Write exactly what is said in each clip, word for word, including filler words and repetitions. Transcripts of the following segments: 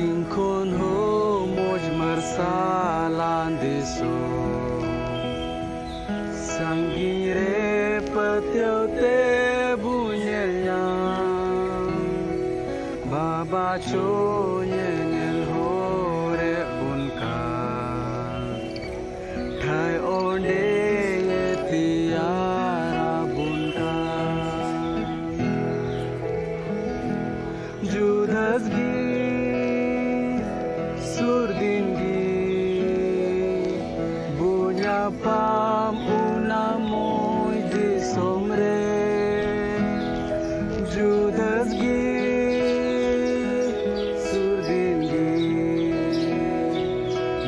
ᱤᱧ ᱠᱷᱚᱱ ᱦᱚᱸ ᱢᱚᱡᱽ ᱢᱟᱨᱥᱟᱞᱟᱱ ᱫᱤᱥᱚᱢ, ᱥᱟᱺᱜᱤᱧ ᱨᱮ ᱯᱟᱹᱛᱭᱟᱹᱣ ᱛᱮ ᱵᱚ ᱧᱮᱞ ᱧᱟᱢ᱾ ᱵᱟᱵᱟ ᱪᱚ ᱧᱮᱧᱮᱞ ᱦᱚᱨᱮ ᱵᱚᱱ ᱠᱟᱱ, ᱴᱷᱟᱹᱭ ᱚᱸᱰᱮ ᱛᱮᱭᱟᱨ ᱟᱵᱚᱱ ᱠᱟᱱ᱾ ᱡᱩᱫᱟᱹᱥ ᱜᱮ ᱥᱩᱨ ᱫᱤᱱ ᱜᱮ ᱵᱚ ᱧᱟᱯᱟᱢ ᱚᱱᱟ ᱢᱚᱡᱽ ᱫᱤᱥᱚᱢ ᱨᱮ᱾ ᱡᱩᱫᱟᱹᱥ ᱜᱮ ᱥᱩᱨ ᱫᱤᱱ ᱜᱮ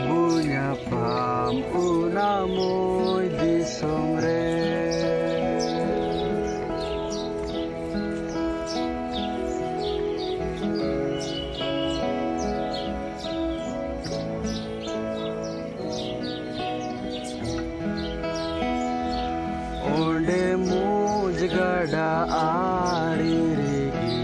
ᱵᱚ ᱧᱟᱯᱟᱢ ᱚᱱᱟ ᱢᱚᱡᱽ ᱫᱤᱥᱚᱢ ᱨᱮ᱾ ᱚᱸᱰᱮ ᱢᱚᱡᱽ ᱜᱟᱰᱟ ᱟᱲᱮ ᱨᱮᱜᱮ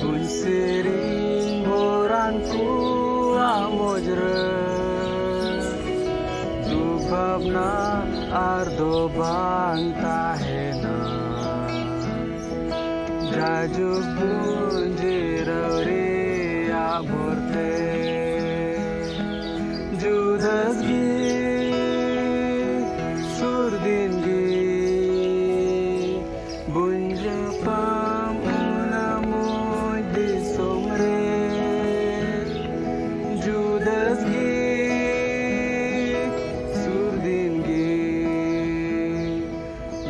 ᱵᱚᱱ ᱥᱮᱨᱮᱧ ᱵᱷᱚᱨᱟᱱ ᱠᱚᱣᱟᱜ ᱢᱚᱡᱽ ᱨᱮ᱾ ᱫᱩᱠ ᱵᱷᱟᱵᱽᱱᱟ ᱟᱨ ᱫᱚ ᱵᱟᱝ ᱛᱟᱦᱮᱱᱟ᱾ ᱡᱟᱭᱡᱩᱜᱽ ᱵᱚᱱ ᱡᱤᱨᱟᱹᱣ ᱨᱮᱭᱟᱜ ᱵᱷᱚᱨᱛᱮ᱾ ᱡᱩᱫᱟᱹᱥ ᱜᱮ ᱥᱩᱨ ᱫᱤᱱ ᱜᱮ ᱵᱚᱱ ᱧᱟᱯᱟᱢ ᱚᱱᱟ ᱢᱚᱡᱽ ᱫᱤᱥᱚᱢ ᱨᱮ᱾ ᱡᱩᱫᱟᱹᱥ ᱜᱮ ᱥᱩᱨ ᱫᱤᱱ ᱜᱮ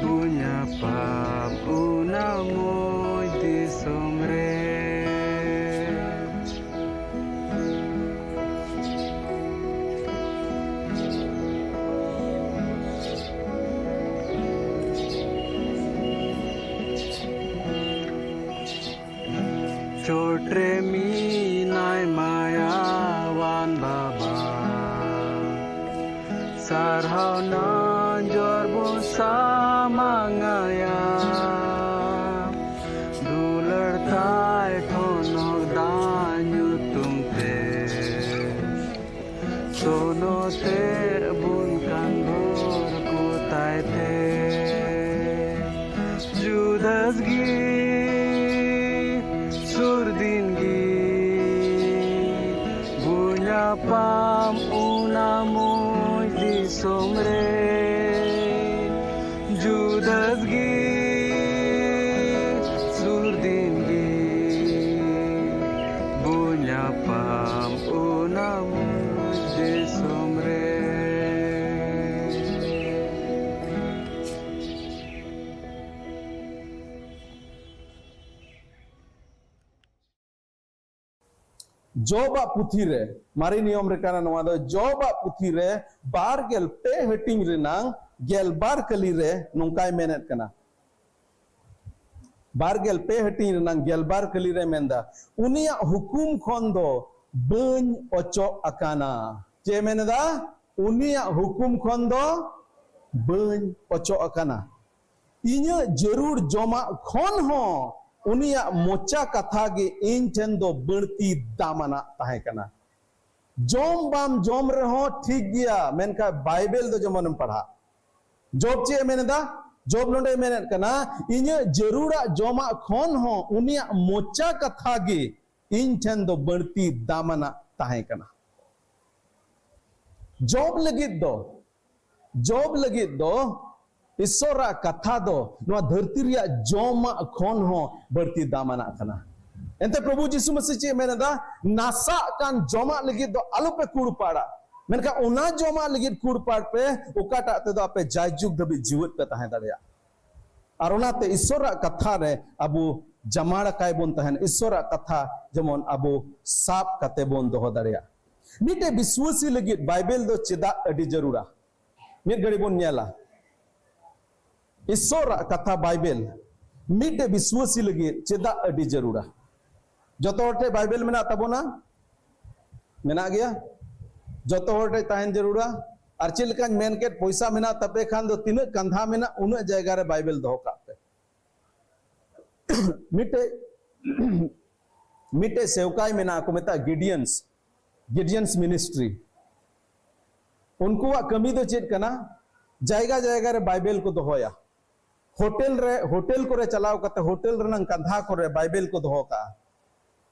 ᱵᱚ ᱧᱟᱯᱟᱢ ᱚᱱᱟ ᱢᱚᱡᱽ ᱫᱤᱥᱚᱢ ᱨᱮ᱾ ᱪᱚᱴ ᱨᱮ ᱢᱮᱱᱟᱭ ᱢᱟᱭᱟᱣᱟᱱ ᱵᱟᱵᱟ, ᱥᱟᱨᱦᱟᱣ ᱱᱟᱡᱚᱨ ᱵᱚ ᱥᱟᱢᱟᱝ ᱟᱭᱟ᱾ ᱫᱩᱞᱟᱹᱲ ᱛᱟᱭ ᱴᱷᱚᱱᱚᱠ ᱫᱟᱱ ᱫᱤᱥᱚᱢ ᱨᱮ ᱡᱩᱫᱟᱹᱥ ᱜᱮ ᱥᱩᱨ ᱫᱤᱱ ᱜᱮ ᱵᱚ ᱧᱟᱯᱟᱢ ᱚᱱᱟ ᱢᱩᱸᱡ ᱫᱤᱥᱚᱢ ᱨᱮ᱾ ᱡᱚᱵᱟᱜ ᱯᱩᱛᱷᱤ ᱨᱮ, ᱢᱟᱨᱮ ᱱᱤᱭᱚᱢ ᱨᱮ ᱠᱟᱱᱟ ᱱᱚᱣᱟ ᱫᱚ, ᱡᱚᱵᱟᱜ ᱯᱩᱛᱷᱤ ᱨᱮ ᱵᱟᱨ ᱜᱮᱞ ᱯᱮ ᱦᱟᱹᱴᱤᱧ ᱨᱮᱱᱟᱝ ᱜᱮᱞ ᱵᱟᱨ ᱠᱟᱹᱞᱤ ᱨᱮ ᱱᱚᱝᱠᱟᱭ ᱢᱮᱱᱮᱫ ᱠᱟᱱᱟ᱾ ᱵᱟᱨ ᱜᱮᱞ ᱯᱮ ᱦᱟᱹᱴᱤᱧ ᱨᱮᱱᱟᱝ ᱜᱮᱞ ᱵᱟᱨ ᱠᱟᱹᱞᱤ ᱨᱮ ᱢᱮᱱᱫᱟ, ᱩᱱᱤᱭᱟᱜ ᱦᱩᱠᱩᱢ ᱠᱷᱚᱱ ᱫᱚ ᱵᱟᱹᱧ ᱚᱪᱚᱜ ᱟᱠᱟᱱᱟ᱾ ᱪᱮᱫ ᱮ ᱢᱮᱱ ᱮᱫᱟ? ᱩᱱᱤᱭᱟᱜ ᱦᱩᱠᱩᱢ ᱠᱷᱚᱱ ᱫᱚ ᱵᱟᱹᱧ ᱚᱪᱚᱜ ᱟᱠᱟᱱᱟ᱾ ᱤᱧᱟᱹᱜ ᱡᱟᱹᱨᱩᱲ ᱡᱚᱢᱟᱜ ᱠᱷᱚᱱ ᱦᱚᱸ ᱩᱱᱤᱭᱟᱜ ᱢᱚᱪᱟ ᱠᱟᱛᱷᱟ ᱜᱮ ᱤᱧ ᱴᱷᱮᱱ ᱫᱚ ᱵᱟᱹᱲᱛᱤ ᱫᱟᱢᱟᱱᱟᱜ ᱛᱟᱦᱮᱸ ᱠᱟᱱᱟ᱾ ᱡᱚᱢ ᱵᱟᱢ ᱡᱚᱢ ᱨᱮᱦᱚᱸ ᱴᱷᱤᱠ ᱜᱮᱭᱟ, ᱢᱮᱱᱠᱷᱟᱱ ᱵᱟᱭᱵᱮᱞ ᱫᱚ ᱡᱮᱢᱚᱱᱮᱢ ᱯᱟᱲᱦᱟᱜ᱾ ᱡᱚᱵ ᱪᱮᱫ ᱮ ᱢᱮᱱ ᱮᱫᱟ? ᱡᱚᱵ ᱱᱚᱰᱮᱭ ᱢᱮᱱᱮᱫ ᱠᱟᱱᱟ, ᱤᱧᱟᱹᱜ ᱡᱟᱹᱨᱩᱲᱟᱜ ᱡᱚᱢᱟᱜ ᱠᱷᱚᱱ ᱦᱚᱸ ᱩᱱᱤᱭᱟᱜ ᱢᱚᱪᱟ ᱠᱟᱛᱷᱟ ᱜᱮ ᱤᱧ ᱴᱷᱮᱱ ᱫᱚ ᱵᱟᱹᱲᱛᱤ ᱫᱟᱢᱟᱱᱟᱜ ᱛᱟᱦᱮᱸ ᱠᱟᱱᱟ᱾ ᱡᱚᱵ ᱞᱟᱹᱜᱤᱫ ᱫᱚ, ᱡᱚᱵ ᱞᱟᱹᱜᱤᱫ ᱫᱚ ᱤᱥᱚᱨᱟᱜ ᱠᱟᱛᱷᱟ ᱫᱚ ᱱᱚᱣᱟ ᱫᱷᱟᱹᱨᱛᱤ ᱨᱮᱭᱟᱜ ᱡᱚᱢᱟᱜ ᱠᱷᱚᱱ ᱦᱚᱸ ᱵᱟᱹᱲᱛᱤ ᱫᱟᱢᱟᱱᱟᱜ ᱠᱟᱱᱟ᱾ ᱮᱱᱛᱮ ᱯᱨᱚᱵᱷᱩ ᱡᱤᱥᱩ ᱢᱟᱹᱥᱤ ᱪᱮᱫ ᱮ ᱢᱮᱱ ᱮᱫᱟ? ᱱᱟᱥᱟᱜ ᱠᱟᱱ ᱡᱚᱢᱟᱜ ᱞᱟᱹᱜᱤᱫ ᱫᱚ ᱟᱞᱚᱯᱮ ᱠᱩᱲᱯᱟᱲᱟ, ᱢᱮᱱᱠᱷᱟᱱ ᱚᱱᱟ ᱡᱚᱢᱟᱜ ᱞᱟᱹᱜᱤᱫ ᱠᱩᱲᱯᱟᱲ ᱯᱮ, ᱚᱠᱟᱴᱟᱜ ᱛᱮᱫᱚ ᱟᱯᱮ ᱡᱟᱭᱡᱩᱜᱽ ᱫᱷᱟᱹᱵᱤᱡ ᱡᱤᱣᱮᱫ ᱯᱮ ᱛᱟᱦᱮᱸ ᱫᱟᱲᱮᱭᱟᱜᱼᱟ᱾ ᱟᱨ ᱚᱱᱟᱛᱮ ᱤᱥᱚᱨᱟᱜ ᱠᱟᱛᱷᱟ ᱨᱮ ᱟᱵᱚ ᱡᱟᱢᱟᱲ ᱟᱠᱟᱭ ᱵᱚᱱ ᱛᱟᱦᱮᱱ, ᱤᱥᱚᱨᱟᱜ ᱠᱟᱛᱷᱟ ᱡᱮᱢᱚᱱ ᱟᱵᱚ ᱥᱟᱵ ᱠᱟᱛᱮ ᱵᱚᱱ ᱫᱚᱦᱚ ᱫᱟᱲᱮᱭᱟᱜ᱾ ᱢᱤᱫᱴᱮᱡ ᱵᱤᱥᱣᱟᱹᱥᱤ ᱞᱟᱹᱜᱤᱫ ᱵᱟᱭᱵᱮᱞ ᱫᱚ ᱪᱮᱫᱟᱜ ᱟᱹᱰᱤ ᱡᱟᱹᱨᱩᱲᱟ? ᱢᱤᱫ ᱜᱷᱟᱹᱲᱤ ᱵᱚᱱ ᱧᱮᱞᱟ᱾ ᱤᱥᱚᱨᱟᱜ ᱠᱟᱛᱷᱟ ᱵᱟᱭᱵᱮᱞ ᱢᱤᱫᱴᱮᱡ ᱵᱤᱥᱣᱟᱹᱥᱤ ᱞᱟᱹᱜᱤᱫ ᱪᱮᱫᱟᱜ ᱟᱹᱰᱤ ᱡᱟᱹᱨᱩᱲᱟ? ᱡᱚᱛᱚ ᱦᱚᱲ ᱴᱷᱮᱱ ᱵᱟᱭᱵᱮᱞ ᱢᱮᱱᱟᱜ ᱛᱟᱵᱚᱱᱟ? ᱢᱮᱱᱟᱜ ᱜᱮᱭᱟ᱾ ᱡᱚᱛᱚ ᱦᱚᱲ ᱴᱷᱮᱱ ᱛᱟᱦᱮᱱ ᱡᱟᱹᱨᱩᱲᱟ᱾ ᱟᱨ ᱪᱮᱫ ᱞᱮᱠᱟᱧ ᱢᱮᱱ ᱠᱮᱫ, ᱯᱚᱭᱥᱟ ᱢᱮᱱᱟᱜ ᱛᱟᱯᱮ ᱠᱷᱟᱱ ᱫᱚ ᱛᱤᱱᱟᱹᱜ ᱠᱟᱸᱫᱷᱟ ᱢᱮᱱᱟᱜ, ᱩᱱᱟᱹᱜ ᱡᱟᱭᱜᱟ ᱨᱮ ᱵᱟᱭᱵᱮᱞ ᱫᱚᱦᱚ ᱠᱟᱜ ᱯᱮ᱾ ᱢᱤᱫᱴᱮᱡ, ᱢᱤᱫᱴᱮᱡ ᱥᱮᱣᱠᱟᱭ ᱢᱮᱱᱟᱜᱼᱟ ᱠᱚ ᱢᱮᱛᱟᱜᱼᱟ ᱜᱤᱰᱤᱭᱟᱱᱥ, ᱜᱤᱰᱤᱭᱟᱱᱥ ᱢᱤᱱᱤᱥᱴᱨᱤ᱾ ᱩᱱᱠᱩᱣᱟᱜ ᱠᱟᱹᱢᱤ ᱫᱚ ᱪᱮᱫ ᱠᱟᱱᱟ? ᱡᱟᱭᱜᱟ ᱡᱟᱭᱜᱟ ᱨᱮ ᱵᱟᱭᱵᱮᱞ ᱠᱚ ᱫᱚᱦᱚᱭᱟ᱾ ᱦᱳᱴᱮᱞ ᱨᱮ, ᱦᱳᱴᱮᱞ ᱠᱚᱨᱮ ᱪᱟᱞᱟᱣ ᱠᱟᱛᱮ ᱦᱳᱴᱮᱞ ᱨᱮᱱᱟᱝ ᱠᱟᱸᱫᱷᱟ ᱠᱚᱨᱮ ᱵᱟᱭᱵᱮᱞ ᱠᱚ ᱫᱚᱦᱚ ᱠᱟᱜᱼᱟ᱾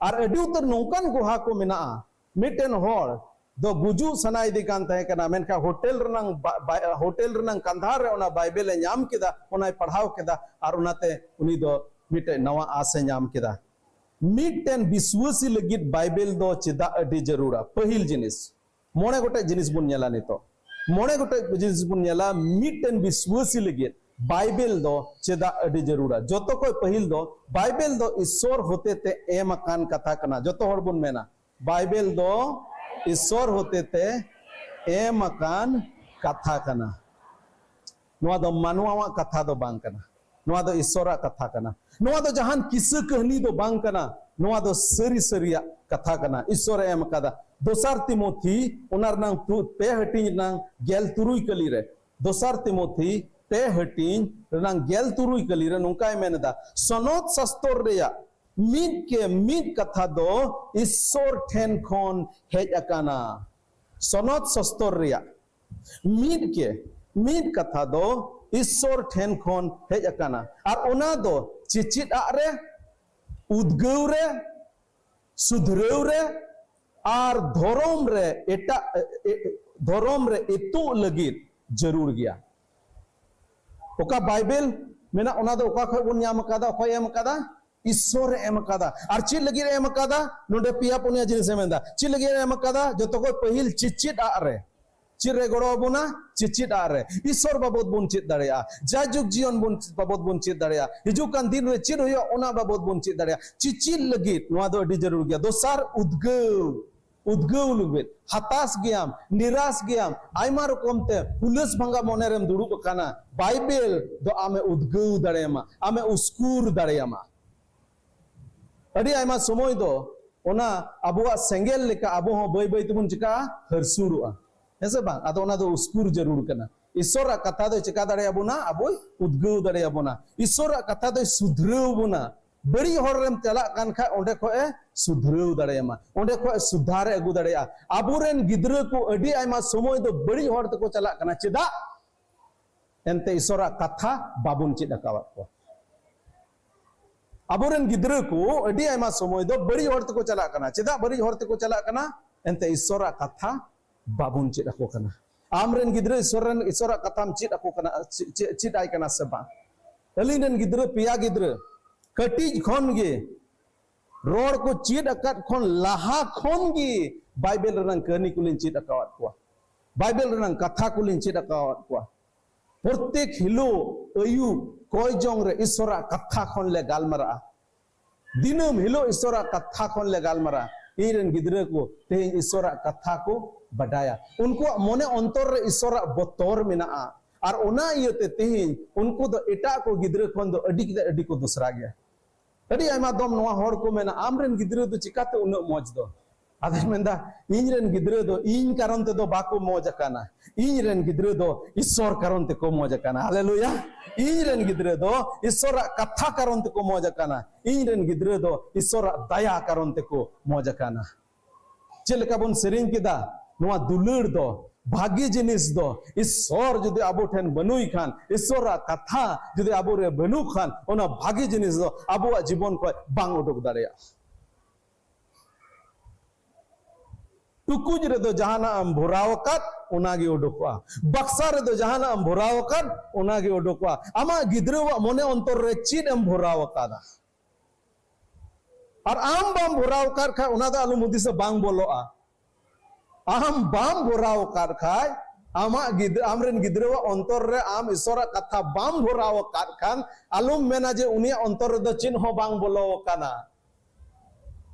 ᱟᱨ ᱟᱹᱰᱤ ᱩᱛᱟᱹᱨ ᱱᱚᱝᱠᱟᱱ ᱜᱚᱦᱟ ᱠᱚ ᱢᱮᱱᱟᱜᱼᱟ, ᱢᱤᱫᱴᱮᱱ ᱦᱚᱲ ᱫᱚ ᱜᱩᱡᱩᱜ ᱥᱟᱱᱟᱭᱮᱫᱮ ᱠᱟᱱ ᱛᱟᱦᱮᱸ ᱠᱟᱱᱟ, ᱢᱮᱱᱠᱷᱟᱱ ᱦᱳᱴᱮᱞ ᱨᱮᱱᱟᱝ ᱵᱟ-, ᱵᱟ-, ᱦᱳᱴᱮᱞ ᱨᱮᱱᱟᱝ ᱠᱟᱸᱫᱷᱟ ᱨᱮ ᱚᱱᱟ ᱵᱟᱭᱵᱮᱞ ᱮ ᱧᱟᱢ ᱠᱮᱫᱟ, ᱚᱱᱟᱭ ᱯᱟᱲᱦᱟᱣ ᱠᱮᱫᱟ, ᱟᱨ ᱚᱱᱟᱛᱮ ᱩᱱᱤ ᱫᱚ ᱢᱤᱫᱴᱮᱡ ᱱᱟᱣᱟ ᱟᱸᱥ ᱮ ᱧᱟᱢ ᱠᱮᱫᱟ᱾ ᱢᱤᱫᱴᱮᱱ ᱵᱤᱥᱣᱟᱹᱥᱤ ᱞᱟᱹᱜᱤᱫ ᱵᱟᱭᱵᱮᱞ ᱫᱚ ᱪᱮᱫᱟᱜ ᱟᱹᱰᱤ ᱡᱟᱹᱨᱩᱲᱟ? ᱯᱟᱹᱦᱤᱞ ᱡᱤᱱᱤᱥ, ᱢᱚᱬᱮ ᱜᱚᱴᱮᱡ ᱡᱤᱱᱤᱥ ᱵᱚᱱ ᱧᱮᱞᱟ ᱱᱤᱛᱚᱜ᱾ ᱢᱚᱬᱮ ᱜᱚᱴᱮᱡ ᱡᱤᱱᱤᱥ ᱵᱚᱱ ᱧᱮᱞᱟ, ᱢᱤᱫᱴᱮᱱ ᱵᱤᱥᱣᱟᱹᱥᱤ ᱞᱟᱹᱜᱤᱫ ᱵᱟᱭᱵᱮᱞ ᱫᱚ ᱪᱮᱫᱟᱜ ᱟᱹᱰᱤ ᱡᱟᱹᱨᱩᱲᱟ? ᱡᱚᱛᱚ ᱠᱷᱚᱡ ᱯᱟᱹᱦᱤᱞ ᱫᱚ ᱵᱟᱭᱵᱮᱞ ᱫᱚ ᱤᱥᱥᱚᱨ ᱦᱚᱛᱮᱛᱮ ᱮᱢ ᱟᱠᱟᱱ ᱠᱟᱛᱷᱟ ᱠᱟᱱᱟ᱾ ᱡᱚᱛᱚ ᱦᱚᱲ ᱵᱚᱱ ᱢᱮᱱᱟ, ᱵᱟᱭᱵᱮᱞ ᱫᱚ ᱤᱥᱥᱚᱨ ᱦᱚᱛᱮᱛᱮ ᱮᱢ ᱟᱠᱟᱱ ᱠᱟᱛᱷᱟ ᱠᱟᱱᱟ᱾ ᱱᱚᱣᱟ ᱫᱚ ᱢᱟᱱᱣᱟᱣᱟᱜ ᱠᱟᱛᱷᱟ ᱫᱚ ᱵᱟᱝ ᱠᱟᱱᱟ, ᱱᱚᱣᱟ ᱫᱚ ᱤᱥᱥᱚᱨᱟᱜ ᱠᱟᱛᱷᱟ ᱠᱟᱱᱟ᱾ ᱱᱚᱣᱟ ᱫᱚ ᱡᱟᱦᱟᱱ ᱠᱤᱥᱟᱹ ᱠᱟᱹᱦᱱᱤ ᱫᱚ ᱵᱟᱝ ᱠᱟᱱᱟ, ᱱᱚᱣᱟ ᱫᱚ ᱥᱟᱹᱨᱤ ᱥᱟᱹᱨᱤᱭᱟᱜ ᱠᱟᱛᱷᱟ ᱠᱟᱱᱟ, ᱤᱥᱥᱚᱨᱮ ᱮᱢ ᱟᱠᱟᱫᱟ᱾ ᱫᱚᱥᱟᱨ ᱛᱤᱢᱳᱛᱷᱤ, ᱚᱱᱟ ᱨᱮᱱᱟᱝ ᱯᱩ-, ᱯᱮ ᱦᱟᱹᱴᱤᱧ ᱨᱮᱱᱟᱝ ᱜᱮᱞ ᱛᱩᱨᱩᱭ ᱠᱟᱹᱞᱤ ᱨᱮ, ᱫᱚᱥᱟᱨ ᱛᱤᱢᱳᱛᱷᱤ ᱯᱮ ᱦᱟᱹᱴᱤᱧ ᱨᱮᱱᱟᱝ ᱜᱮᱞ ᱛᱩᱨᱩᱭ ᱠᱟᱹᱞᱤ ᱨᱮ ᱱᱚᱝᱠᱟᱭ ᱢᱮᱱ ᱮᱫᱟ, ᱥᱚᱱᱚᱛ ᱥᱟᱥᱛᱚᱨ ᱨᱮᱭᱟᱜ ᱢᱤᱫ ᱠᱮ ᱢᱤᱫ ᱠᱟᱛᱷᱟ ᱫᱚ ᱤᱥᱥᱚᱨ ᱴᱷᱮᱱ ᱠᱷᱚᱱ ᱦᱮᱡ ᱟᱠᱟᱱᱟ᱾ ᱥᱚᱱᱚᱛ ᱥᱟᱥᱛᱚᱨ ᱨᱮᱭᱟᱜ ᱢᱤᱫ ᱠᱮ ᱢᱤᱫ ᱠᱟᱛᱷᱟ ᱫᱚ ᱤᱥᱥᱚᱨ ᱴᱷᱮᱱ ᱠᱷᱚᱱ ᱦᱮᱡ ᱟᱠᱟᱱᱟ, ᱟᱨ ᱚᱱᱟ ᱫᱚ ᱪᱮᱪᱮᱫ ᱟᱜ ᱨᱮ, ᱩᱫᱽᱜᱟᱹᱣ ᱨᱮ, ᱥᱩᱫᱷᱨᱟᱹᱣ ᱨᱮ, ᱟᱨ ᱫᱷᱚᱨᱚᱢ ᱨᱮ ᱮᱴᱟᱜ, ᱮ, ᱮ, ᱫᱷᱚᱨᱚᱢ ᱨᱮ ᱮᱛᱚᱜ ᱞᱟᱹᱜᱤᱫ ᱡᱟᱹᱨᱩᱲ ᱜᱮᱭᱟ᱾ ᱚᱠᱟ ᱵᱟᱭᱵᱮᱞ ᱢᱮᱱᱟᱜ, ᱚᱱᱟ ᱫᱚ ᱚᱠᱟ ᱠᱷᱚᱡ ᱵᱚᱱ ᱧᱟᱢ ᱟᱠᱟᱫᱟ? ᱚᱠᱚᱭ ᱮᱢ ᱟᱠᱟᱫᱟ? ᱤᱥᱥᱚᱨ ᱮ ᱮᱢ ᱟᱠᱟᱫᱟ᱾ ᱟᱨ ᱪᱮᱫ ᱞᱟᱹᱜᱤᱫ ᱮ ᱮᱢ ᱟᱠᱟᱫᱟ? ᱱᱚᱰᱮ ᱯᱮᱭᱟ ᱯᱩᱱᱭᱟ ᱡᱤᱱᱤᱥ ᱮ ᱢᱮᱱᱫᱟ᱾ ᱪᱮᱫ ᱞᱟᱹᱜᱤᱫ ᱮ ᱮᱢ ᱟᱠᱟᱫᱟ? ᱡᱚᱛᱚ ᱠᱷᱚᱡ ᱯᱟᱹᱦᱤᱞ ᱪᱮᱪᱮᱫ ᱟᱜ ᱨᱮ᱾ ᱪᱮᱫ ᱨᱮ ᱜᱚᱲᱚ ᱟᱵᱚᱱᱟ? ᱪᱮᱪᱮᱫ ᱟᱜ ᱨᱮ᱾ ᱤᱥᱥᱚᱨ ᱵᱟᱵᱚᱛ ᱵᱚᱱ ᱪᱮᱫ ᱫᱟᱲᱮᱭᱟᱜᱼᱟ, ᱡᱟᱭᱡᱩᱜᱽ ᱡᱤᱭᱚᱱ ᱵᱚᱱ, ᱵᱟᱵᱚᱛ ᱵᱚᱱ ᱪᱮᱫ ᱫᱟᱲᱮᱭᱟᱜᱼᱟ, ᱦᱤᱡᱩᱜ ᱠᱟᱱ ᱫᱤᱱ ᱨᱮ ᱪᱮᱫ ᱦᱩᱭᱩᱜᱼᱟ, ᱚᱱᱟ ᱵᱟᱵᱚᱛ ᱵᱚᱱ ᱪᱮᱫ ᱫᱟᱲᱮᱭᱟᱜᱼᱟ᱾ ᱪᱮᱪᱮᱫ ᱞᱟᱹᱜᱤᱫ ᱱᱚᱣᱟ ᱫᱚ ᱟᱹᱰᱤ ᱡᱟᱹᱨᱩᱲ ᱜᱮᱭᱟ᱾ ᱫᱚᱥᱟᱨ, ᱩᱫᱽᱜᱟᱹᱣ᱾ ᱩᱫᱽᱜᱟᱹᱣ ᱞᱟᱹᱜᱤᱫ, ᱦᱟᱛᱟᱥ ᱜᱮᱭᱟᱢ, ᱱᱤᱨᱟᱥ ᱜᱮᱭᱟᱢ, ᱟᱭᱢᱟ ᱨᱚᱠᱚᱢ ᱛᱮ ᱦᱩᱞᱟᱹᱥ ᱵᱷᱟᱸᱜᱟ ᱢᱚᱱᱮ ᱨᱮᱢ ᱫᱩᱲᱩᱵ ᱟᱠᱟᱱᱟ, ᱵᱟᱭᱵᱮᱞ ᱫᱚ ᱟᱢᱮ ᱩᱫᱽᱜᱟᱹᱣ ᱫᱟᱲᱮᱭᱟᱢᱟ, ᱟᱢᱮ ᱩᱥᱠᱩᱨ ᱫᱟᱲᱮᱭᱟᱢᱟ᱾ ᱟᱹᱰᱤ ᱟᱭᱢᱟ ᱥᱚᱢᱚᱭ ᱫᱚ ᱚᱱᱟ ᱟᱵᱚᱣᱟᱜ ᱥᱮᱸᱜᱮᱞ ᱞᱮᱠᱟ ᱟᱵᱚ ᱦᱚᱸ ᱵᱟᱹᱭ ᱵᱟᱹᱭ ᱛᱮᱵᱚᱱ ᱪᱤᱠᱟᱹᱜᱼᱟ? ᱦᱟᱹᱨᱥᱩᱲᱚᱜᱼᱟ, ᱦᱮᱸ ᱥᱮ ᱵᱟᱝ? ᱟᱫᱚ ᱚᱱᱟ ᱫᱚ ᱩᱥᱠᱩᱨ ᱡᱟᱹᱨᱩᱲ ᱠᱟᱱᱟ᱾ ᱤᱥᱥᱚᱨᱟᱜ ᱠᱟᱛᱷᱟ ᱫᱚᱭ ᱪᱤᱠᱟ ᱫᱟᱲᱮᱭᱟᱵᱚᱱᱟ? ᱟᱵᱚᱭ ᱩᱫᱽᱜᱟᱹᱣ ᱫᱟᱲᱮᱭᱟᱵᱚᱱᱟ᱾ ᱤᱥᱥᱚᱨᱟᱜ ᱠᱟᱛᱷᱟ ᱫᱚᱭ ᱥᱩᱫᱷᱨᱟᱹᱣ ᱵᱚᱱᱟ᱾ ᱵᱟᱹᱲᱤᱡ ᱦᱚᱨ ᱨᱮᱢ ᱪᱟᱞᱟᱜ ᱠᱟᱱ ᱠᱷᱟᱡ, ᱚᱸᱰᱮ ᱠᱷᱚᱡ ᱮ ᱥᱩᱫᱷᱨᱟᱹᱣ ᱫᱟᱲᱮᱭᱟᱢᱟ, ᱚᱸᱰᱮ ᱠᱷᱚᱡ ᱮ ᱥᱩᱫᱷᱟᱨ ᱮ ᱟᱹᱜᱩ ᱫᱟᱲᱮᱭᱟᱜᱼᱟ᱾ ᱟᱵᱚᱨᱮᱱ ᱜᱤᱫᱽᱨᱟᱹ ᱠᱚ ᱟᱹᱰᱤ ᱟᱭᱢᱟ ᱥᱚᱢᱚᱭ ᱫᱚ ᱵᱟᱹᱲᱤᱡ ᱦᱚᱨ ᱛᱮᱠᱚ ᱪᱟᱞᱟᱜ ᱠᱟᱱᱟ᱾ ᱪᱮᱫᱟᱜ? ᱮᱱᱛᱮ ᱤᱥᱚᱨᱟᱜ ᱠᱟᱛᱷᱟ ᱵᱟᱵᱚᱱ ᱪᱮᱫ ᱟᱠᱟᱣᱟᱫ ᱠᱚᱣᱟ᱾ ᱟᱵᱚᱨᱮᱱ ᱜᱤᱫᱽᱨᱟᱹ ᱠᱚ ᱟᱹᱰᱤ ᱟᱭᱢᱟ ᱥᱚᱢᱚᱭ ᱫᱚ ᱵᱟᱹᱲᱤᱡ ᱦᱚᱨ ᱛᱮᱠᱚ ᱪᱟᱞᱟᱜ ᱠᱟᱱᱟ᱾ ᱪᱮᱫᱟᱜ ᱵᱟᱹᱲᱤᱡ ᱦᱚᱨ ᱛᱮᱠᱚ ᱪᱟᱞᱟᱜ ᱠᱟᱱᱟ? ᱮᱱᱛᱮ ᱤᱥᱚᱨᱟᱜ ᱠᱟᱛᱷᱟ ᱵᱟᱵᱚᱱ ᱪᱮᱫ ᱟᱠᱚ ᱠᱟᱱᱟ᱾ ᱟᱢᱨᱮᱱ ᱜᱤᱫᱽᱨᱟᱹ ᱤᱥᱚᱨ ᱨᱮᱱ, ᱤᱥᱚᱨᱟᱜ ᱠᱟᱛᱷᱟᱢ ᱪᱮᱫ ᱟᱠᱚ ᱠᱟᱱᱟ, ᱪᱮᱫ, ᱪᱮᱫ, ᱪᱮᱫ ᱟᱭ ᱠᱟᱱᱟ ᱥᱮ ᱵᱟᱝ? ᱟᱹᱞᱤᱧ ᱨᱮᱱ ᱜᱤᱫᱽᱨᱟᱹ, ᱯᱮᱭᱟ ᱜᱤᱫᱽᱨᱟᱹ, ᱠᱟᱹᱴᱤᱡ ᱠᱷᱚᱱ ᱜᱮ ᱨᱚᱲ ᱠᱚ ᱪᱮᱫ ᱟᱠᱟᱫ ᱠᱷᱚᱱ ᱞᱟᱦᱟ ᱠᱷᱚᱱ ᱜᱮ ᱵᱟᱭᱵᱮᱞ ᱨᱮᱱᱟᱜ ᱠᱟᱹᱦᱱᱤ ᱠᱚᱞᱤᱧ ᱪᱮᱫ ᱟᱠᱟᱣᱟᱫ ᱠᱚᱣᱟ, ᱵᱟᱭᱵᱮᱞ ᱨᱮᱱᱟᱜ ᱠᱟᱛᱷᱟ ᱠᱚᱞᱤᱧ ᱪᱮᱫ ᱟᱠᱟᱣᱟᱫ ᱠᱚᱣᱟ᱾ ᱯᱨᱚᱛᱮᱠ ᱦᱤᱞᱳᱜ ᱟᱹᱭᱩᱵ ᱠᱚᱭ ᱡᱚᱝ ᱨᱮ ᱤᱥᱚᱨᱟᱜ ᱠᱟᱛᱷᱟ ᱠᱷᱚᱱ ᱞᱮ ᱜᱟᱞᱢᱟᱨᱟᱜᱼᱟ᱾ ᱫᱤᱱᱟᱹᱢ ᱦᱤᱞᱳᱜ ᱤᱥᱚᱨᱟᱜ ᱠᱟᱛᱷᱟ ᱠᱷᱚᱱ ᱞᱮ ᱜᱟᱞᱢᱟᱨᱟᱜᱼᱟ᱾ ᱤᱧ ᱨᱮᱱ ᱜᱤᱫᱽᱨᱟᱹ ᱠᱚ ᱛᱮᱦᱮᱧ ᱤᱥᱚᱨᱟᱜ ᱠᱟᱛᱷᱟ ᱠᱚ ᱵᱟᱰᱟᱭᱟ᱾ ᱩᱱᱠᱩᱣᱟᱜ ᱢᱚᱱᱮ ᱚᱱᱛᱚᱨ ᱨᱮ ᱤᱥᱚᱨᱟᱜ ᱵᱚᱛᱚᱨ ᱢᱮᱱᱟᱜᱼᱟ᱾ ᱟᱨ ᱚᱱᱟ ᱤᱭᱟᱹᱛᱮ ᱛᱮᱦᱮᱧ ᱩᱱᱠᱩ ᱫᱚ ᱮᱴᱟᱜ ᱠᱚ ᱜᱤᱫᱽᱨᱟᱹ ᱠᱷᱚᱱ ᱫᱚ ᱟᱹᱰᱤ ᱠᱟᱛᱮ ᱟᱹᱰᱤ ᱠᱚ ᱫᱚᱥᱨᱟ ᱜᱮᱭᱟ᱾ ᱟᱹᱰᱤ ᱟᱭᱢᱟ ᱫᱚᱢ ᱱᱚᱣᱟ ᱦᱚᱲ ᱠᱚ ᱢᱮᱱᱟ, "ᱟᱢ ᱨᱮᱱ ᱜᱤᱫᱽᱨᱟᱹ ᱫᱚ ᱪᱤᱠᱟᱛᱮ ᱩᱱᱟᱹᱜ ᱢᱚᱡᱽ ᱫᱚ?" ᱟᱫᱚᱧ ᱢᱮᱱᱫᱟ, "ᱤᱧ ᱨᱮᱱ ᱜᱤᱫᱽᱨᱟᱹ ᱫᱚ ᱤᱧ ᱠᱟᱨᱚᱱ ᱛᱮᱫᱚ ᱵᱟᱠᱚ ᱢᱚᱡᱽ ᱟᱠᱟᱱᱟ, ᱤᱧ ᱨᱮᱱ ᱜᱤᱫᱽᱨᱟᱹ ᱫᱚ ᱤᱥᱚᱨ ᱠᱟᱨᱚᱱ ᱛᱮᱠᱚ ᱢᱚᱡᱽ ᱟᱠᱟᱱᱟ᱾" ᱦᱟᱞᱮᱞᱩᱭᱟ! ᱤᱧ ᱨᱮᱱ ᱜᱤᱫᱽᱨᱟᱹ ᱫᱚ ᱤᱥᱚᱨᱟᱜ ᱠᱟᱛᱷᱟ ᱠᱟᱨᱚᱱ ᱛᱮᱠᱚ ᱢᱚᱡᱽ ᱟᱠᱟᱱᱟ, ᱤᱧ ᱨᱮᱱ ᱜᱤᱫᱽᱨᱟᱹ ᱫᱚ ᱤᱥᱚᱨᱟᱜ ᱫᱟᱭᱟ ᱠᱟᱨᱚᱱ ᱛᱮᱠᱚ ᱢᱚᱡᱽ ᱟᱠᱟᱱᱟ᱾ ᱪᱮᱫ ᱞᱮᱠᱟ ᱵᱚᱱ ᱥᱮᱨᱮᱧ ᱠᱮᱫᱟ, ᱱᱚᱣᱟ ᱫᱩᱞᱟᱹᱲ ᱫᱚ, ᱵᱷᱟᱜᱤ ᱡᱤᱱᱤᱥ ᱫᱚ, ᱤᱥᱚᱨ ᱡᱩᱫᱤ ᱟᱵᱚ ᱴᱷᱮᱱ ᱵᱟᱹᱱᱩᱭ ᱠᱷᱟᱱ, ᱤᱥᱚᱨᱟᱜ ᱠᱟᱛᱷᱟ ᱡᱩᱫᱤ ᱟᱵᱚ ᱨᱮ ᱵᱟᱹᱱᱩᱜ ᱠᱷᱟᱱ, ᱚᱱᱟ ᱵᱷᱟᱜᱤ ᱡᱤᱱᱤᱥ ᱫᱚ ᱟᱵᱚᱣᱟᱜ ᱡᱤᱵᱚᱱ ᱠᱷᱚᱱ ᱵᱟᱝ ᱩᱰᱩᱠ ᱫᱟᱲᱮᱭᱟᱜᱼᱟ᱾ ᱴᱩᱠᱩᱡ ᱨᱮᱫᱚ ᱡᱟᱦᱟᱱᱟᱜ ᱮᱢ ᱵᱷᱚᱨᱟᱣ ᱟᱠᱟᱫ, ᱚᱱᱟ ᱜᱮ ᱩᱰᱩᱠᱚᱜᱼᱟ᱾ ᱵᱟᱠᱥᱟ ᱨᱮᱫᱚ ᱡᱟᱦᱟᱱᱟᱜ ᱮᱢ ᱵᱷᱚᱨᱟᱣ ᱟᱠᱟᱫ, ᱚᱱᱟ ᱜᱮ ᱩᱰᱩᱠᱚᱜᱼᱟ᱾ ᱟᱢᱟᱜ ᱜᱤᱫᱽᱨᱟᱹᱣᱟᱜ ᱢᱚᱱᱮ ᱚᱱᱛᱚᱨ ᱨᱮ ᱪᱮᱫ ᱮᱢ ᱵᱷᱚᱨᱟᱣ ᱟᱠᱟᱫᱟ? ᱟᱨ ᱟᱢ ᱵᱟᱢ ᱵᱷᱚᱨᱟᱣ ᱟᱠᱟᱫ ᱠᱷᱟᱱ, ᱚᱱᱟ ᱫᱚ ᱟᱞᱚᱢ ᱦᱩᱫᱤᱥᱟ, ᱵᱟᱝ ᱵᱚᱞᱚᱜᱼᱟ᱾ ᱟᱢ ᱵᱟᱢ ᱵᱷᱚᱨᱟᱣ ᱟᱠᱟᱫ ᱠᱷᱟᱱ, ᱟᱢᱟᱜ ᱜᱤᱫᱽᱨᱟᱹ, ᱟᱢᱨᱮᱱ ᱜᱤᱫᱽᱨᱟᱹᱣᱟᱜ ᱚᱱᱛᱚᱨ ᱨᱮ ᱟᱢ ᱤᱥᱚᱨᱟᱜ ᱠᱟᱛᱷᱟ ᱵᱟᱢ ᱵᱷᱚᱨᱟᱣ ᱟᱠᱟᱫ ᱠᱷᱟᱱ, ᱟᱞᱚᱢ ᱢᱮᱱᱟ ᱡᱮ ᱩᱱᱤᱭᱟᱜ ᱚᱱᱛᱚᱨ ᱨᱮᱫᱚ ᱪᱮᱫ ᱦᱚᱸ ᱵᱟᱝ ᱵᱚᱞᱚ ᱟᱠᱟᱱᱟ᱾